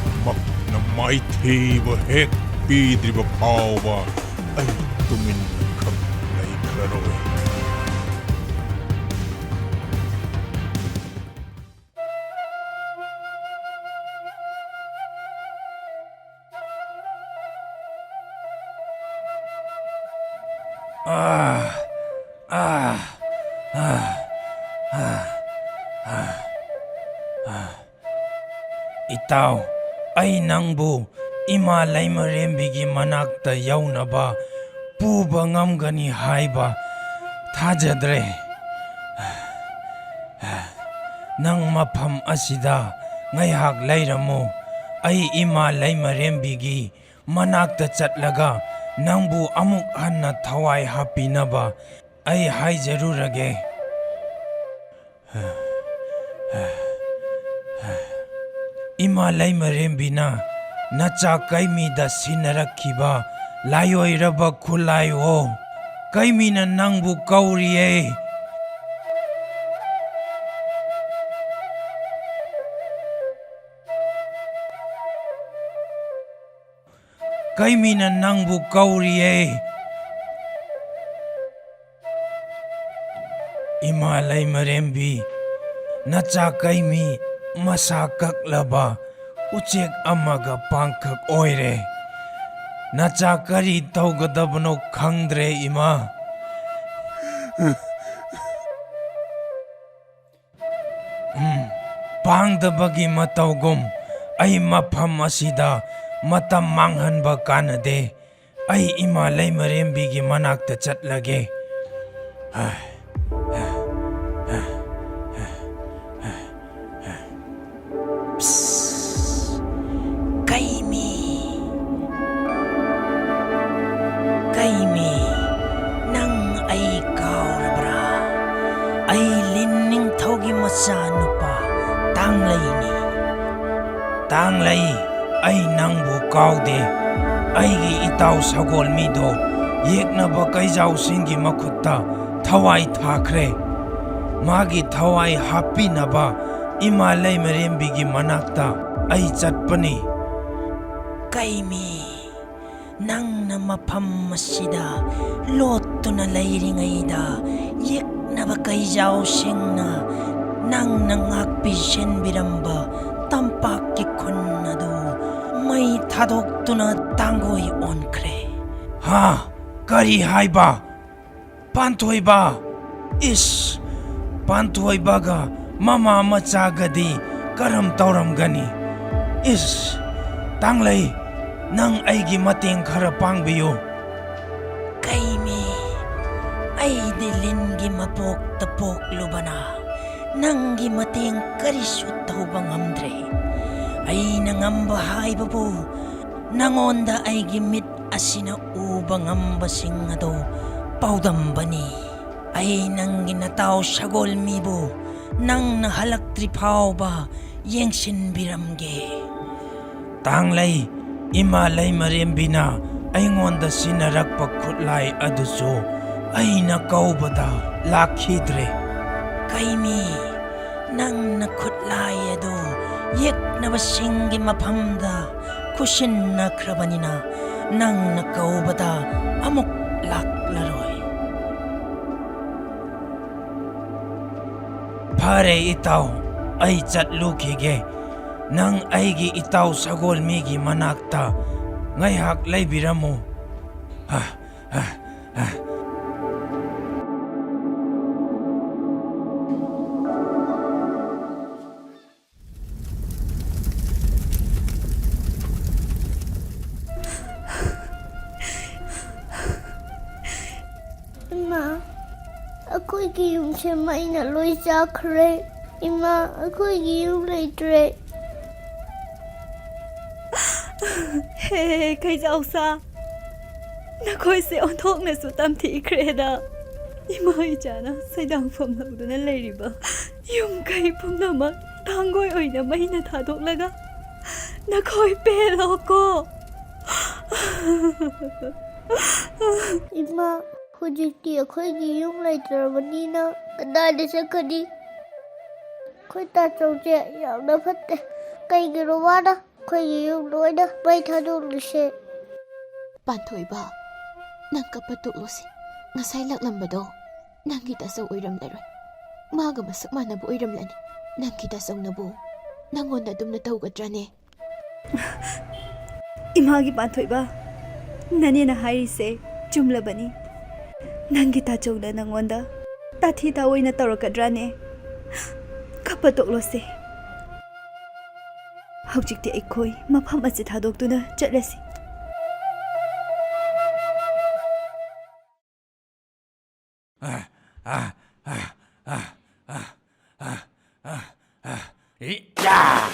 ꯈꯨꯠꯃꯛꯅ ꯃꯥꯏꯊꯤꯕ ꯍꯦꯛ ꯄꯤꯗ꯭ꯔꯤꯕ ꯐꯥꯎꯕ ꯑꯩ ꯇꯨꯃꯤꯟꯅ ꯈꯛ ꯂꯩꯈ꯭ꯔꯔꯣꯏ꯫ ꯑꯥ, ꯑꯥ, ꯑꯥ, ꯑꯥ, ꯑꯥ, ꯑꯥ, ꯑꯥ꯫ ꯏꯇꯥꯎ, ꯑꯩ ꯅꯪꯕꯨ ꯏꯃꯥ ꯂꯩꯃꯔꯦꯝꯕꯤꯒꯤ ꯃꯅꯥꯛꯇ ꯌꯧꯅꯕ ꯄꯨꯕ ꯉꯝꯒꯅꯤ ꯍꯥꯏꯕ ꯊꯥꯖꯗ꯭ꯔꯦ꯫ ꯅꯪ ꯃꯐꯝ ꯑꯁꯤꯗ ꯉꯥꯏꯍꯥꯛ ꯂꯩꯔꯝꯃꯨ꯫ ꯑꯩ ꯏꯃꯥ ꯂꯩꯃꯔꯦꯝꯕꯤꯒꯤ ꯃꯅꯥꯛꯇ ꯆꯠꯂꯒ ꯅꯪꯕꯨ ꯑꯃꯨꯛ ꯍꯟꯅ ꯊꯋꯥꯏ ꯍꯥꯞꯄꯤꯅꯕ ꯑꯩ ꯍꯥꯏꯖꯔꯨꯔꯒꯦ꯫ ꯏꯃꯥ ꯂꯩꯃꯔꯦꯝꯕꯤꯅ ꯅꯆꯥ ꯀꯩꯃꯤꯗ ꯁꯤꯟꯅꯔꯛꯈꯤꯕ ꯂꯥꯏꯑꯣꯏꯔꯕ ꯈꯨꯠꯂꯥꯏꯑꯣ, ꯀꯩꯃꯤꯅ ꯅꯪꯕꯨ ꯀꯧꯔꯤꯌꯦ꯫ ꯀꯩꯃꯤꯅ ꯅꯪꯕꯨ ꯀꯧꯔꯤꯌꯦ꯫ ꯏꯃꯥ ꯂꯩꯃꯔꯦꯝꯕꯤ, ꯅꯆꯥ ꯀꯩꯃꯤ ꯃꯁꯥ ꯀꯛꯂꯕ ꯎꯆꯦꯛ ꯑꯃꯒ ꯄꯥꯡꯈꯛ ꯑꯣꯏꯔꯦ꯫ ꯅꯆꯥ ꯀꯔꯤ ꯇꯧꯒꯗꯕꯅꯣ ꯈꯪꯗ꯭ꯔꯦ, ꯏꯃꯥ꯫ ꯎꯝ, ꯄꯥꯡꯗꯕꯒꯤ ꯃꯇꯧꯒꯨꯝ ꯑꯩ ꯃꯐꯝ ꯑꯁꯤꯗ ꯃꯇꯝ ꯃꯥꯡꯍꯟꯕ ꯀꯥꯟꯅꯗꯦ꯫ ꯑꯩ ꯏꯃꯥ ꯂꯩꯃꯔꯦꯝꯕꯤꯒꯤ ꯃꯅꯥꯛꯇ ꯆꯠꯂꯒꯦ꯫ ꯄꯤꯁ꯫ ꯀꯩꯃꯤ꯫ ꯀꯩꯃꯤ, ꯅꯪ ꯑꯩ ꯀꯥꯎꯔꯕ꯭ꯔꯥ? ꯑꯩ ꯂꯤꯟ ꯅꯤꯡꯊꯧꯒꯤ ꯃꯆꯥꯅꯨꯄꯥ ꯇꯥꯡꯂꯩꯅꯤ꯫ ꯇꯥꯡꯂꯩ, ꯑꯩ ꯅꯪꯕꯨ ꯀꯥꯎꯗꯦ꯫ ꯑꯩꯒꯤ ꯏꯇꯥꯎ ꯁꯒꯣꯜ ꯃꯤꯗꯣ ꯌꯦꯛꯅꯕ ꯀꯩꯖꯥꯎꯁꯤꯡꯒꯤ ꯃꯈꯨꯠꯇ ꯊꯋꯥꯏ ꯊꯥꯈ꯭ꯔꯦ꯫ ꯃꯥꯒꯤ ꯊꯋꯥꯏ ꯍꯥꯞꯄꯤꯅꯕ ꯏꯃꯥ ꯂꯩꯃꯔꯦꯝꯕꯤꯒꯤ ꯃꯅꯥꯛꯇ ꯑꯩ ꯆꯠꯄꯅꯤ꯫ ꯀꯩꯃꯤ, ꯅꯪꯅ ꯃꯐꯝ ꯑꯁꯤꯗ ꯂꯣꯠꯇꯨꯅ ꯂꯩꯔꯤꯉꯩꯗ ꯌꯦꯛꯅꯕ ꯀꯩꯖꯥꯎꯁꯤꯡꯅ ꯅꯪꯅ ꯉꯥꯛꯄꯤ ꯁꯦꯟꯕꯤꯔꯝꯕ ꯇꯝꯄꯥꯛꯀꯤ ꯈꯨꯟ ꯑꯗꯨ ꯃꯩ ꯊꯥꯗꯣꯛꯇꯨꯅ ꯇꯥꯡꯒꯣꯏ ꯑꯣꯟꯈ꯭ꯔꯦ꯫ ꯍꯥ? ꯀꯔꯤ ꯍꯥꯏꯕ? ꯄꯥꯟꯊꯣꯏꯕ! ꯏꯁ! ꯄꯥꯟꯊꯣꯏꯕꯒ ꯃꯃꯥ ꯃꯆꯥꯒꯗꯤ ꯀꯔꯝ ꯇꯧꯔꯝꯒꯅꯤ? ꯏꯁ! ꯇꯥꯡꯂꯩ, ꯅꯪ ꯑꯩꯒꯤ ꯃꯇꯦꯡ ꯈꯔ ꯄꯥꯡꯕꯤꯌꯨ꯫ ꯀꯩꯃꯤ, ꯑꯩꯗꯤ ꯂꯤꯟꯒꯤ ꯃꯄꯣꯛꯇ ꯄꯣꯛꯂꯨꯕꯅ ꯅꯪꯒꯤ ꯃꯇꯦꯡ ꯀꯔꯤꯁꯨ ꯇꯧꯕ ꯉꯝꯗ꯭ꯔꯦ꯫ ꯑꯩꯅ ꯉꯝꯕ ꯍꯥꯏꯕꯕꯨ ꯅꯉꯣꯟꯗ ꯑꯩꯒꯤ ꯃꯤꯠ ꯑꯁꯤꯅ ꯎꯕ ꯉꯝꯕꯁꯤꯡ ꯑꯗꯨ ꯄꯥꯎꯗꯝꯕꯅꯤ꯫ ꯑꯩ ꯅꯪꯒꯤ ꯅꯇꯥꯎ ꯁꯒꯣꯜꯃꯤꯕꯨ ꯅꯪꯅ ꯍꯜꯂꯛꯇ꯭ꯔꯤ ꯐꯥꯎꯕ ꯌꯦꯡꯁꯤꯟꯕꯤꯔꯝꯒꯦ꯫ ꯇꯥꯡꯂꯩ, ꯏꯃꯥ ꯂꯩꯃꯔꯦꯝꯕꯤꯅ ꯑꯩꯉꯣꯟꯗ ꯁꯤꯟꯅꯔꯛꯄ ꯈꯨꯠꯂꯥꯏ ꯑꯗꯨꯁꯨ ꯑꯩꯅ ꯀꯧꯕꯗ ꯂꯥꯛꯈꯤꯗ꯭ꯔꯦ꯫ ꯀꯩꯃꯤ, ꯅꯪꯅ ꯈꯨꯠꯂꯥꯏ ꯑꯗꯨ ꯌꯦꯛꯅꯕꯁꯤꯡꯒꯤ ꯃꯐꯝꯗ ꯈꯨꯠꯁꯤꯟꯅꯈ꯭ꯔꯕꯅꯤꯅ, ꯅꯪꯅ ꯀꯧꯕꯗ ꯑꯃꯨꯛ ꯂꯥꯛꯂꯔꯣꯏ꯫ ꯐꯔꯦ ꯏꯇꯥꯎ, ꯑꯩ ꯆꯠꯂꯨꯈꯤꯒꯦ꯫ ꯅꯪ ꯑꯩꯒꯤ ꯏꯇꯥꯎ ꯁꯒꯣꯜꯃꯤꯒꯤ ꯃꯅꯥꯛꯇ ꯉꯥꯏꯍꯥꯛ ꯂꯩꯕꯤꯔꯝꯃꯨ꯫ ꯍ, ꯍ, ꯍ꯫ ꯏꯃꯥ, ꯑꯩꯈꯣꯏꯒꯤ ꯌꯨꯝꯁꯦ ꯃꯩꯅ ꯂꯣꯏ ꯆꯥꯈ꯭ꯔꯦ꯫ ꯏꯃꯥ, ꯑꯩꯈꯣꯏꯒꯤ ꯌꯨꯝ ꯂꯩꯇ꯭ꯔꯦ꯫ ꯍꯦ, ꯈꯩꯖꯥꯎꯁꯥ, ꯅꯈꯣꯏꯁꯦ ꯑꯣꯟꯊꯣꯛꯅꯁꯨ ꯇꯝꯊꯤꯈ꯭ꯔꯦꯗ꯫ ꯏꯃꯥ ꯏꯆꯥꯅ ꯁꯩꯗꯥꯡꯐꯝ ꯂꯧꯗꯨꯅ ꯂꯩꯔꯤꯕ ꯌꯨꯝ ꯀꯩ ꯄꯨꯝꯅꯃꯛ ꯊꯥꯡꯒꯣꯏ ꯑꯣꯏꯅ ꯃꯩꯅ ꯊꯥꯗꯣꯛꯂꯒ ꯅꯈꯣꯏ ꯄꯦꯜꯂꯣꯀꯣ꯫ ꯏꯃꯥ, ꯍꯧꯖꯤꯛꯇꯤ ꯑꯩꯈꯣꯏꯒꯤ ꯌꯨꯝ ꯂꯩꯇ꯭ꯔꯕꯅꯤꯅ ꯀꯗꯥꯏꯗ ꯆꯠꯀꯅꯤ? ꯑꯩꯈꯣꯏ ꯇꯥꯆꯧꯁꯦ ꯌꯥꯝꯅ ꯐꯠꯇꯦ꯫ ꯀꯩꯒꯤꯅꯣ ꯃꯥꯅ ꯑꯩꯈꯣꯏꯒꯤ ꯌꯨꯝ ꯂꯣꯏꯅ ꯃꯩ ꯊꯥꯗꯣꯛꯂꯤꯁꯦ? ꯄꯥꯟꯊꯣꯏꯕ, ꯅꯪ ꯀꯞꯄ ꯇꯣꯛꯂꯣꯁꯦ꯫ ꯉꯁꯥꯏ ꯂꯥꯛꯂꯝꯕꯗꯣ ꯅꯪꯒꯤ ꯇꯥꯆꯧ ꯑꯣꯏꯔꯝꯂꯔꯣꯏ꯫ ꯃꯥꯒ ꯃꯁꯛ ꯃꯥꯟꯅꯕ ꯑꯣꯏꯔꯝꯂꯅꯤ꯫ ꯅꯪꯒꯤ ꯇꯥꯆꯧꯅꯕꯨ ꯅꯪꯉꯣꯟꯗ ꯑꯗꯨꯝꯅ ꯇꯧꯒꯗ꯭ꯔꯅꯦ? ꯏꯃꯥꯒꯤ ꯄꯥꯟꯊꯣꯏꯕ, ꯅꯅꯦꯅ ꯍꯥꯏꯔꯤꯁꯦ ꯆꯨꯝꯂꯕꯅꯤ꯫ ꯅꯪꯒꯤ ꯇꯥꯆꯧꯅ ꯅꯪꯉꯣꯟꯗ ꯇꯥꯊꯤ ꯇꯥꯑꯣꯏꯅ ꯇꯧꯔꯛꯀꯗ꯭ꯔꯥꯅꯦ? ꯀꯞꯄ ꯇꯣꯛꯂꯣꯁꯦ꯫ ꯍꯧꯖꯤꯛꯇꯤ ꯑꯩꯈꯣꯏ ꯃꯐꯝ ꯑꯁꯤ ꯊꯥꯗꯣꯛꯇꯨꯅ ꯆꯠꯂꯁꯤ꯫ ꯑ, ꯑ, ꯑ, ꯑ, ꯑ, ꯑ, ꯑ, ꯏ, ꯌꯥ!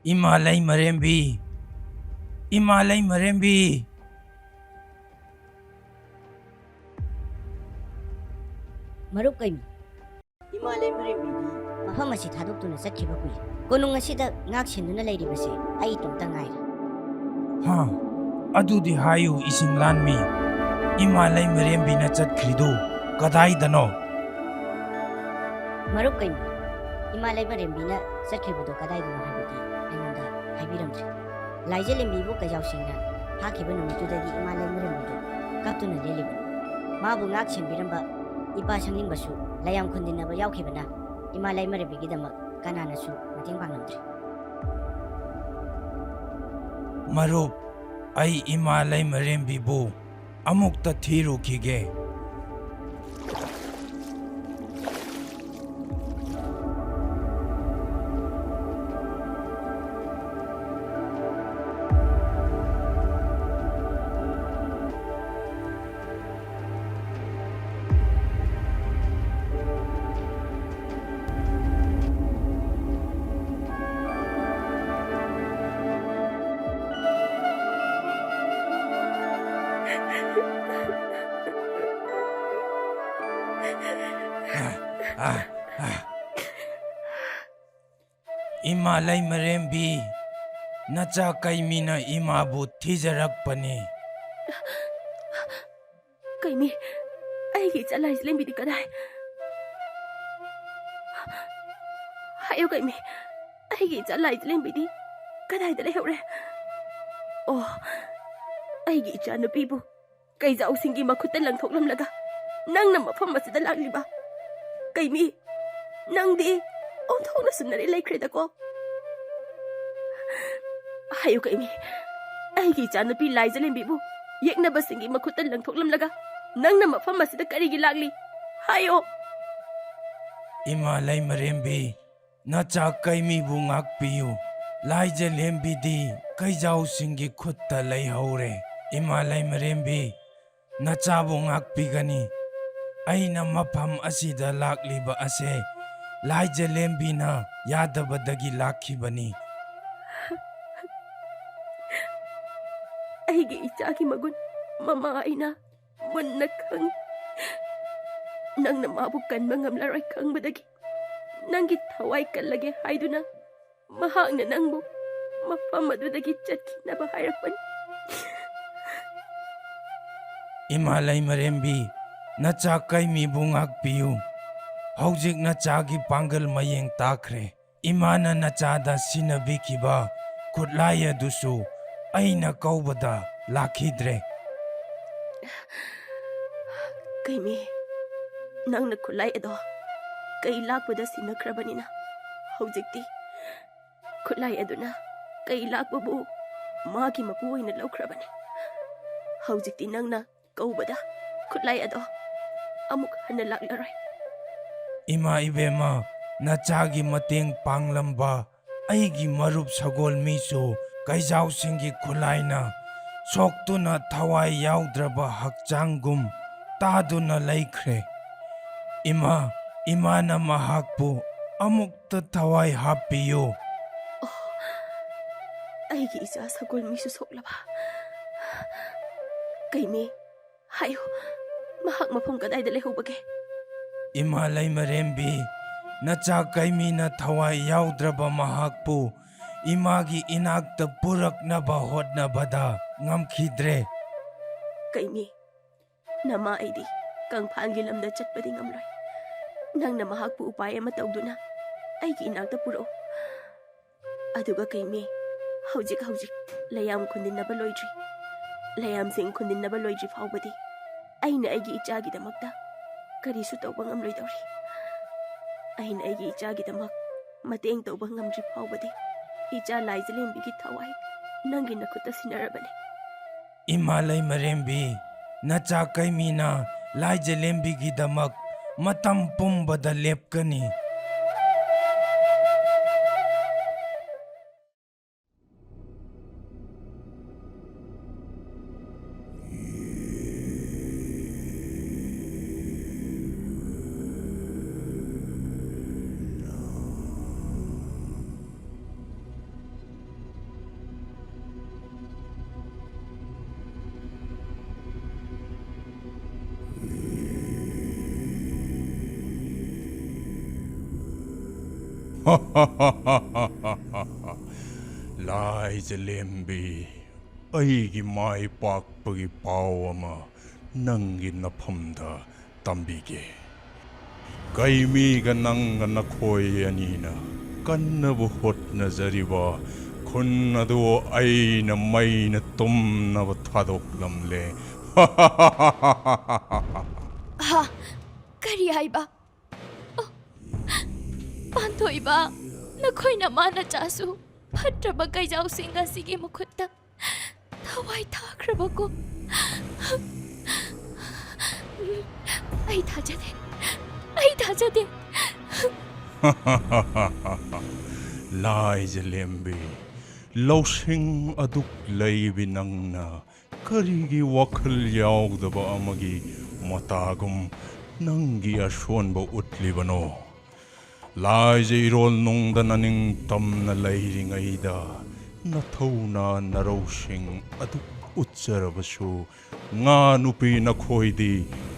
ꯏꯃꯥ ꯂꯩꯃꯔꯦꯝꯕꯤ! ꯏꯃꯥ ꯂꯩꯃꯔꯦꯝꯕꯤ! ꯃꯔꯨꯞ ꯀꯩꯃꯤ, ꯏꯃꯥ ꯂꯩꯃꯔꯦꯝꯕꯤꯗꯤ ꯃꯐꯝ ꯑꯁꯤ ꯊꯥꯗꯣꯛꯇꯨꯅ ꯆꯠꯈꯤꯕ ꯀꯨꯏꯔꯦ꯫ ꯀꯣꯅꯨꯡ ꯑꯁꯤꯗ ꯉꯥꯛ ꯁꯦꯟꯗꯨꯅ ꯂꯩꯔꯤꯕꯁꯦ ꯑꯩ ꯏꯇꯣꯝꯇ ꯉꯥꯏꯔꯦ꯫ ꯍꯥ? ꯑꯗꯨꯗꯤ ꯍꯥꯏꯌꯨ, ꯏꯁꯤꯡ ꯂꯥꯟꯃꯤ, ꯏꯃꯥ ꯂꯩꯃꯔꯦꯝꯕꯤꯅ ꯆꯠꯈ꯭ꯔꯤꯗꯨ ꯀꯗꯥꯏꯗꯅꯣ? ꯃꯔꯨꯞ ꯀꯩꯃꯤ, ꯏꯃꯥ ꯂꯩꯃꯔꯦꯝꯕꯤꯅ ꯆꯠꯈꯤꯕꯗꯣ ꯀꯗꯥꯏꯗꯅꯣ ꯍꯥꯏꯕꯗꯤ ꯑꯩꯉꯣꯟꯗ ꯍꯥꯏꯕꯤꯔꯝꯗ꯭ꯔꯤ꯫ ꯂꯥꯏꯖꯂꯦꯝꯕꯤꯕꯨ ꯀꯩꯖꯥꯎꯁꯤꯡꯅ ꯐꯥꯈꯤꯕ ꯅꯨꯃꯤꯠꯇꯨꯗꯒꯤ ꯏꯃꯥ ꯂꯩꯃꯔꯦꯝꯕꯤꯗꯨ ꯀꯞꯇꯨꯅ ꯂꯦꯜꯂꯤꯕꯅꯤ꯫ ꯃꯥꯕꯨ ꯉꯥꯛ ꯁꯦꯟꯕꯤꯔꯝꯕ ꯏꯄꯥ ꯁꯪꯅꯤꯡꯕꯁꯨ ꯂꯥꯏꯌꯥꯝ ꯈꯨꯟꯗꯤꯟꯅꯕ ꯌꯥꯎꯈꯤꯕꯅ ꯏꯃꯥ ꯂꯩꯃꯔꯦꯝꯕꯤꯒꯤꯗꯃꯛ ꯀꯅꯥꯅꯁꯨ ꯃꯇꯦꯡ ꯄꯥꯡꯂꯝꯗ꯭ꯔꯤ꯫ ꯃꯔꯨꯞ, ꯑꯩ ꯏꯃꯥ ꯂꯩꯃꯔꯦꯝꯕꯤꯕꯨ ꯑꯃꯨꯛꯇ ꯊꯤꯔꯨꯈꯤꯒꯦ꯫ ꯏꯃꯥ ꯂꯩꯃꯔꯦꯝꯕꯤ, ꯅꯆꯥ ꯀꯩꯃꯤꯅ ꯏꯃꯥꯕꯨ ꯊꯤꯖꯔꯛꯄꯅꯤ꯫ ꯀꯩꯃꯤ, ꯑꯩꯒꯤ ꯏꯆꯥ ꯂꯥꯏꯖꯂꯦꯝꯕꯤꯗꯤ ꯀꯗꯥꯏ? ꯍꯥꯏꯌꯨ ꯀꯩꯃꯤ, ꯑꯩꯒꯤ ꯏꯆꯥ ꯂꯥꯏꯖꯂꯦꯝꯕꯤꯗꯤ ꯀꯗꯥꯏꯗ ꯂꯩꯍꯧꯔꯦ? ꯑꯣ, ꯑꯩꯒꯤ ꯏꯆꯥ ꯅꯨꯄꯤꯕꯨ ꯀꯩꯖꯥꯎꯁꯤꯡꯒꯤ ꯃꯈꯨꯠꯇ ꯂꯪꯊꯣꯛꯂꯝꯂꯒ ꯅꯪꯅ ꯃꯐꯝ ꯑꯁꯤꯗ ꯂꯥꯛꯂꯤꯕ? ꯀꯩꯃꯤ, ꯅꯪꯗꯤ ꯑꯣꯟꯊꯣꯛꯅ ꯁꯨꯝꯅꯔꯦ ꯂꯩꯈ꯭ꯔꯦꯗꯀꯣ꯫ ꯍꯥꯏꯌꯨ ꯀꯩꯃꯤ, ꯑꯩꯒꯤ ꯏꯆꯥꯅꯨꯄꯤ ꯂꯥꯏꯖꯂꯦꯝꯕꯤꯕꯨ ꯌꯦꯛꯅꯕꯁꯤꯡꯒꯤ ꯃꯈꯨꯠꯇ ꯂꯪꯊꯣꯛꯂꯝꯂꯒ ꯅꯪꯅ ꯃꯐꯝ ꯑꯁꯤꯗ ꯀꯔꯤꯒꯤ ꯂꯥꯛꯂꯤ? ꯍꯥꯏꯌꯣ꯫ ꯏꯃꯥ ꯂꯩꯃꯔꯦꯝꯕꯤ, ꯅꯆꯥ ꯀꯩꯃꯤꯕꯨ ꯉꯥꯛꯄꯤꯌꯨ꯫ ꯂꯥꯏꯖꯂꯦꯝꯕꯤꯗꯤ ꯀꯩꯖꯥꯎꯁꯤꯡꯒꯤ ꯈꯨꯠꯇ ꯂꯩꯍꯧꯔꯦ꯫ ꯏꯃꯥ ꯂꯩꯃꯔꯦꯝꯕꯤ, ꯅꯆꯥꯕꯨ ꯉꯥꯛꯄꯤꯒꯅꯤ꯫ ꯑꯩꯅ ꯃꯐꯝ ꯑꯁꯤꯗ ꯂꯥꯛꯂꯤꯕ ꯑꯁꯦ ꯂꯥꯏꯖꯂꯦꯝꯕꯤꯅ ꯌꯥꯗꯕꯗꯒꯤ ꯂꯥꯛꯈꯤꯕꯅꯤ꯫ ꯏꯆꯥꯒꯤ ꯃꯒꯨꯟ ꯃꯃꯥ ꯑꯩꯅ ꯃꯨꯟꯅ ꯈꯪꯏ꯫ ꯅꯪꯅ ꯃꯥꯕꯨ ꯀꯟꯕ ꯉꯝꯂꯔꯣꯏ ꯈꯪꯕꯗꯒꯤ ꯅꯪꯒꯤ ꯊꯋꯥꯏ ꯀꯜꯂꯒꯦ ꯍꯥꯏꯗꯨꯅ ꯃꯍꯥꯛꯅ ꯅꯪꯕꯨ ꯃꯐꯝ ꯑꯗꯨꯗꯒꯤ ꯆꯠꯈꯤꯅꯕ ꯍꯥꯏꯔꯛꯄꯅꯤ꯫ ꯏꯃꯥ ꯂꯩꯃꯔꯦꯝꯕꯤ, ꯅꯆꯥ ꯀꯩꯃꯤꯕꯨ ꯉꯥꯛꯄꯤꯌꯨ꯫ ꯍꯧꯖꯤꯛ ꯅꯆꯥꯒꯤ ꯄꯥꯡꯒꯜ ꯃꯌꯦꯡ ꯇꯥꯈ꯭ꯔꯦ꯫ ꯏꯃꯥꯅ ꯅꯆꯥꯗ ꯁꯤꯟꯅꯕꯤꯈꯤꯕ ꯈꯨꯠꯂꯥꯏ ꯑꯗꯨꯁꯨ ꯑꯩꯅ ꯀꯧꯕꯗ ꯂꯥꯛꯈꯤꯗ꯭ꯔꯦ꯫ ꯀꯩꯃꯤ, ꯅꯪꯅ ꯈꯨꯠꯂꯥꯏ ꯑꯗꯣ ꯀꯩ ꯂꯥꯛꯄꯗ ꯁꯤꯟꯅꯈ꯭ꯔꯕꯅꯤꯅ ꯍꯧꯖꯤꯛꯇꯤ ꯈꯨꯠꯂꯥꯏ ꯑꯗꯨꯅ ꯀꯩ ꯂꯥꯛꯄꯕꯨ ꯃꯥꯒꯤ ꯃꯄꯨ ꯑꯣꯏꯅ ꯂꯧꯈ꯭ꯔꯕꯅꯤ꯫ ꯍꯧꯖꯤꯛꯇꯤ ꯅꯪꯅ ꯀꯧꯕꯗ ꯈꯨꯠꯂꯥꯏ ꯑꯗꯣ ꯑꯃꯨꯛ ꯍꯟꯅ ꯂꯥꯛꯂꯔꯣꯏ꯫ ꯏꯃꯥ ꯏꯕꯦꯝꯃ, ꯅꯆꯥꯒꯤ ꯃꯇꯦꯡ ꯄꯥꯡꯂꯝꯕ ꯑꯩꯒꯤ ꯃꯔꯨꯞ ꯁꯒꯣꯜ ꯃꯤꯁꯨ ꯀꯩꯖꯥꯎꯁꯤꯡꯒꯤ ꯈꯨꯠꯂꯥꯏꯅ ꯁꯣꯛꯇꯨꯅ ꯊꯋꯥꯏ ꯌꯥꯎꯗ꯭ꯔꯕ ꯍꯛꯆꯥꯡꯒꯨꯝ ꯇꯥꯗꯨꯅ ꯂꯩꯈ꯭ꯔꯦ꯫ ꯏꯃꯥ, ꯏꯃꯥꯅ ꯃꯍꯥꯛꯄꯨ ꯑꯃꯨꯛꯇ ꯊꯋꯥꯏ ꯍꯥꯞꯄꯤꯌꯨ꯫ ꯑꯣ, ꯑꯩꯒꯤ ꯏꯆꯥ ꯁꯒꯣꯜ ꯃꯤꯁꯨ ꯁꯣꯛꯂꯕ? ꯀꯩꯃꯤ, ꯍꯥꯏꯌꯨ, ꯃꯍꯥꯛ ꯃꯐꯝ ꯀꯗꯥꯏꯗ ꯂꯩꯍꯧꯕꯒꯦ? ꯏꯃꯥ ꯂꯩꯃꯔꯦꯝꯕꯤ, ꯅꯆꯥ ꯀꯩꯃꯤꯅ ꯊꯋꯥꯏ ꯌꯥꯎꯗ꯭ꯔꯕ ꯃꯍꯥꯛꯄꯨ ꯏꯃꯥꯒꯤ ꯏꯅꯥꯛꯇ ꯄꯨꯔꯛꯅꯕ ꯍꯣꯠꯅꯕꯗ ꯉꯝꯈꯤꯗ꯭ꯔꯦ꯫ ꯀꯩꯃꯤ, ꯅꯃꯥ ꯑꯩꯗꯤ ꯀꯪꯐꯥꯜꯒꯤ ꯂꯝꯗ ꯆꯠꯄꯗꯤ ꯉꯝꯂꯣꯏ꯫ ꯅꯪꯅ ꯃꯍꯥꯛꯄꯨ ꯎꯄꯥꯏ ꯑꯃ ꯇꯧꯗꯨꯅ ꯑꯩꯒꯤ ꯏꯅꯥꯛꯇ ꯄꯨꯔꯛꯎ꯫ ꯑꯗꯨꯒ ꯀꯩꯃꯤ, ꯍꯧꯖꯤꯛ ꯍꯧꯖꯤꯛ ꯂꯩꯌꯥꯝ ꯈꯨꯟꯗꯤꯟꯅꯕ ꯂꯣꯏꯗ꯭ꯔꯤ꯫ ꯂꯩꯌꯥꯝꯁꯤꯡ ꯈꯨꯟꯗꯤꯟꯅꯕ ꯂꯣꯏꯗ꯭ꯔꯤ ꯐꯥꯎꯕꯗꯤ ꯑꯩꯅ ꯑꯩꯒꯤ ꯏꯆꯥꯒꯤꯗꯃꯛꯇ ꯀꯔꯤꯁꯨ ꯇꯧꯕ ꯉꯝꯂꯣꯏꯗꯧꯔꯤ꯫ ꯑꯩꯅ ꯑꯩꯒꯤ ꯏꯆꯥꯒꯤꯗꯃꯛ ꯃꯇꯦꯡ ꯇꯧꯕ ꯉꯝꯗ꯭ꯔꯤ ꯐꯥꯎꯕꯗꯤ ꯏꯆꯥ ꯂꯥꯏꯖꯂꯦꯝꯕꯤꯒꯤ ꯊꯋꯥꯏ ꯅꯪꯒꯤ ꯅꯈꯨꯠꯇ ꯁꯤꯟꯅꯔꯕꯅꯤ꯫ ꯏꯃꯥ ꯂꯩꯃꯔꯦꯝꯕꯤ, ꯅꯆꯥ ꯀꯩꯃꯤꯅ ꯂꯥꯏꯖꯂꯦꯝꯕꯤꯒꯤꯗꯃꯛ ꯃꯇꯝ ꯄꯨꯝꯕꯗ ꯂꯦꯞꯀꯅꯤ꯫ ꯂꯥꯏꯖꯂꯦꯝꯕꯤ, ꯑꯩꯒꯤ ꯃꯥꯏ ꯄꯥꯛꯄꯒꯤ ꯄꯥꯎ ꯑꯃ ꯅꯪꯒꯤ ꯅꯐꯝꯗ ꯇꯝꯕꯤꯒꯦ꯫ ꯀꯩꯃꯤꯒ ꯅꯪꯒ ꯅꯈꯣꯏ ꯑꯅꯤꯅ ꯀꯟꯅꯕ ꯍꯣꯠꯅꯖꯔꯤꯕ ꯈꯨꯟ ꯑꯗꯨ ꯑꯩꯅ ꯃꯩꯅ ꯇꯨꯝꯅꯕ ꯊꯥꯗꯣꯛꯂꯝꯂꯦ꯫ ꯍꯥ? ꯀꯔꯤ ꯍꯥꯏꯕ? ꯑꯣ, ꯄꯥꯟꯊꯣꯏꯕ, ꯅꯈꯣꯏ ꯅꯃꯥ ꯅꯆꯥꯁꯨ ꯐꯠꯇ꯭ꯔꯕ ꯀꯩꯖꯥꯎꯁꯤꯡ ꯑꯁꯤꯒꯤ ꯃꯈꯨꯠꯇ ꯊꯋꯥꯏ ꯊꯥꯈ꯭ꯔꯕꯀꯣ? ꯑꯩ ꯊꯥꯖꯗꯦ, ꯑꯩ ꯊꯥꯖꯗꯦ꯫ ꯂꯥꯏꯖꯂꯦꯝꯕꯤ, ꯂꯧꯁꯤꯡ ꯑꯗꯨꯛ ꯂꯩꯕꯤ ꯅꯪꯅ ꯀꯔꯤꯒꯤ ꯋꯥꯈꯜ ꯌꯥꯎꯗꯕ ꯑꯃꯒꯤ ꯃꯇꯥꯒꯨꯝ ꯅꯪꯒꯤ ꯑꯁꯣꯟꯕ ꯎꯠꯂꯤꯕꯅꯣ? ꯂꯥꯏꯖ ꯏꯔꯣꯜ ꯅꯨꯡꯗ ꯅꯅꯤꯡꯇꯝꯅ ꯂꯩꯔꯤꯉꯩꯗ ꯅꯊꯧꯅ ꯅꯔꯧꯁꯤꯡ ꯑꯗꯨꯛ ꯎꯠꯆꯔꯕꯁꯨ, ꯉꯥ ꯅꯨꯄꯤ ꯅꯈꯣꯏꯗꯤ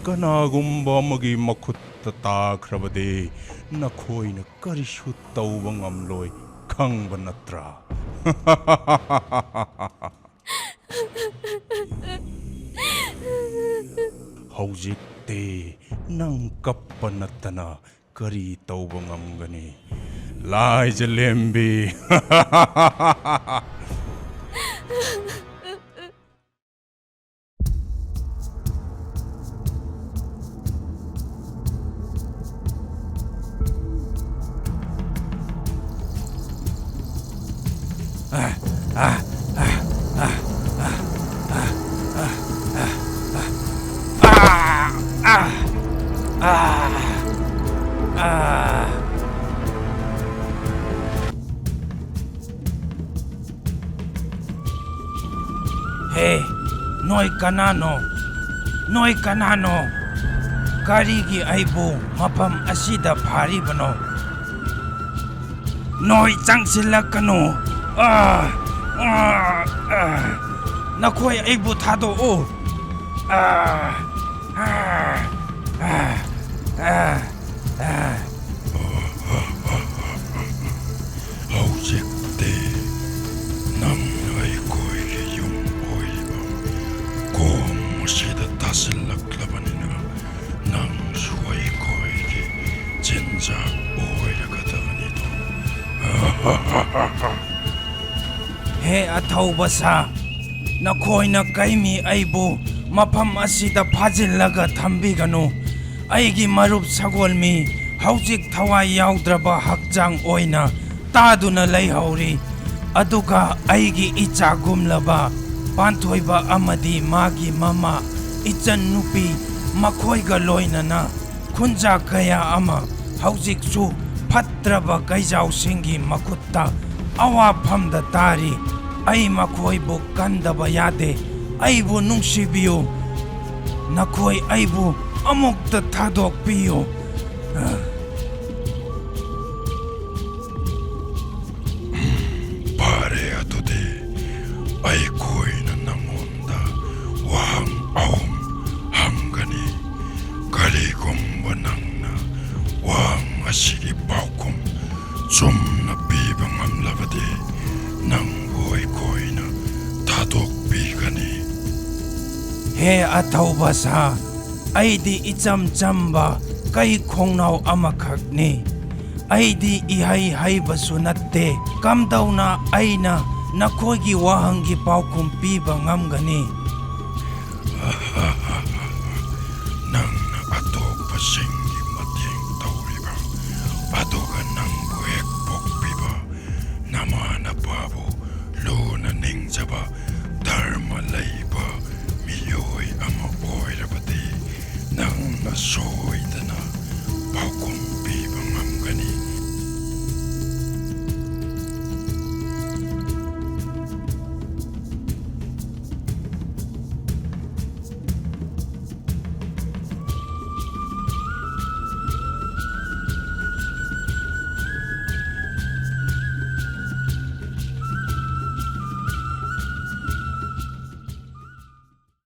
ꯀꯅꯥꯒꯨꯝꯕ ꯑꯃꯒꯤ ꯃꯈꯨꯠꯇ ꯇꯥꯈ꯭ꯔꯕꯗꯤ ꯅꯈꯣꯏꯅ ꯀꯔꯤꯁꯨ ꯇꯧꯕ ꯉꯝꯂꯣꯏ, ꯈꯪꯕ ꯅꯠꯇ꯭ꯔꯥ? ꯍꯧꯖꯤꯛꯇꯤ ꯅꯪ ꯀꯞꯄ ꯅꯠꯇꯅ ꯀꯔꯤ ꯇꯧꯕ ꯉꯝꯒꯅꯤ? ꯂꯥꯏꯖꯂꯦꯝꯕꯤ꯫ ꯍꯦ, ꯅꯣꯏ ꯀꯅꯥꯅꯣ? ꯅꯣꯏ ꯀꯅꯥꯅꯣ? ꯀꯔꯤꯒꯤ ꯑꯩꯕꯨ ꯃꯐꯝ ꯑꯁꯤꯗ ꯐꯥꯔꯤꯕꯅꯣ? ꯅꯣꯏ ꯆꯪꯁꯤꯜꯂꯛꯀꯅꯨ꯫ ꯑꯥ, ꯑꯥ, ꯑꯥ꯫ ꯅꯈꯣꯏ ꯑꯩꯕꯨ ꯊꯥꯗꯣꯛꯎ꯫ ꯑꯥ, ꯑꯥ, ꯑꯥ, ꯑꯥ, ꯑꯥ꯫ ꯍꯦ ꯑꯊꯧꯕ ꯁꯥ, ꯅꯈꯣꯏꯅ ꯀꯩꯃꯤ ꯑꯩꯕꯨ ꯃꯐꯝ ꯑꯁꯤꯗ ꯐꯥꯖꯤꯜꯂꯒ ꯊꯝꯕꯤꯒꯅꯨ꯫ ꯑꯩꯒꯤ ꯃꯔꯨꯞ ꯁꯒꯣꯜꯃꯤ ꯍꯧꯖꯤꯛ ꯊꯋꯥꯏ ꯌꯥꯎꯗ꯭ꯔꯕ ꯍꯛꯆꯥꯡ ꯑꯣꯏꯅ ꯇꯥꯗꯨꯅ ꯂꯩꯍꯧꯔꯤ꯫ ꯑꯗꯨꯒ ꯑꯩꯒꯤ ꯏꯆꯥꯒꯨꯝꯂꯕ ꯄꯥꯟꯊꯣꯏꯕ ꯑꯃꯗꯤ ꯃꯥꯒꯤ ꯃꯃꯥ, ꯏꯆꯟ ꯅꯨꯄꯤ, ꯃꯈꯣꯏꯒ ꯂꯣꯏꯅꯅ ꯈꯨꯟꯖꯥ ꯀꯌꯥ ꯑꯃ ꯍꯧꯖꯤꯛꯁꯨ ꯐꯠꯇ꯭ꯔꯕ ꯀꯩꯖꯥꯎꯁꯤꯡꯒꯤ ꯃꯈꯨꯠꯇ ꯑꯋꯥꯐꯝꯗ ꯇꯥꯔꯤ꯫ ꯑꯩ ꯃꯈꯣꯏꯕꯨ ꯀꯟꯗꯕ ꯌꯥꯗꯦ꯫ ꯑꯩꯕꯨ ꯅꯨꯡꯁꯤꯕꯤꯌꯨ꯫ ꯅꯈꯣꯏ ꯑꯩꯕꯨ ꯑꯃꯨꯛꯇ ꯊꯥꯗꯣꯛꯄꯤꯌꯨ꯫ ꯐꯔꯦ, ꯑꯗꯨꯗꯤ ꯑꯩꯈꯣꯏꯅ ꯅꯪꯉꯣꯟꯗ ꯋꯥꯍꯪ ꯑꯍꯨꯝ ꯍꯪꯒꯅꯤ꯫ ꯀꯔꯤꯒꯨꯝꯕ ꯅꯪꯅ ꯋꯥꯍꯪ ꯑꯁꯤꯒꯤ ꯄꯥꯎꯈꯨꯝ ꯆꯨꯝꯅ ꯄꯤꯕ ꯉꯝꯂꯕꯗꯤ, ꯅꯪꯕꯨ ꯑꯩꯈꯣꯏꯅ ꯊꯥꯗꯣꯛꯄꯤꯒꯅꯤ꯫ ꯍꯦ ꯑꯊꯧꯕ ꯁꯥ, ꯑꯩꯗꯤ ꯏꯆꯝ ꯆꯝꯕ ꯀꯩ ꯈꯣꯡꯅꯥꯎ ꯑꯃꯈꯛꯅꯤ꯫ ꯑꯩꯗꯤ ꯏꯍꯩ ꯍꯩꯕꯁꯨ ꯅꯠꯇꯦ꯫ ꯀꯝꯗꯧꯅ ꯑꯩꯅ ꯅꯈꯣꯏꯒꯤ ꯋꯥꯍꯪꯒꯤ ꯄꯥꯎꯈꯨꯝ ꯄꯤꯕ ꯉꯝꯒꯅꯤ? ꯅꯪꯅ ꯑꯇꯣꯞꯄꯁꯤꯡꯒꯤ ꯃꯇꯦꯡ ꯇꯧꯔꯤꯕ, ꯑꯗꯨꯒ ꯅꯪꯕꯨ ꯍꯦꯛ ꯄꯣꯛꯄꯤꯕ ꯅꯃꯥ ꯅꯄꯥꯕꯨ ꯂꯨꯅ ꯅꯤꯡꯖꯕ, ꯙꯔꯃ ꯂꯩꯕ ꯃꯤꯑꯣꯏ ꯑꯃ ꯑꯣꯏꯔꯕꯗꯤ, ꯅꯪꯅ ꯁꯣꯏꯗꯅ ꯄꯥꯎꯈꯨꯝ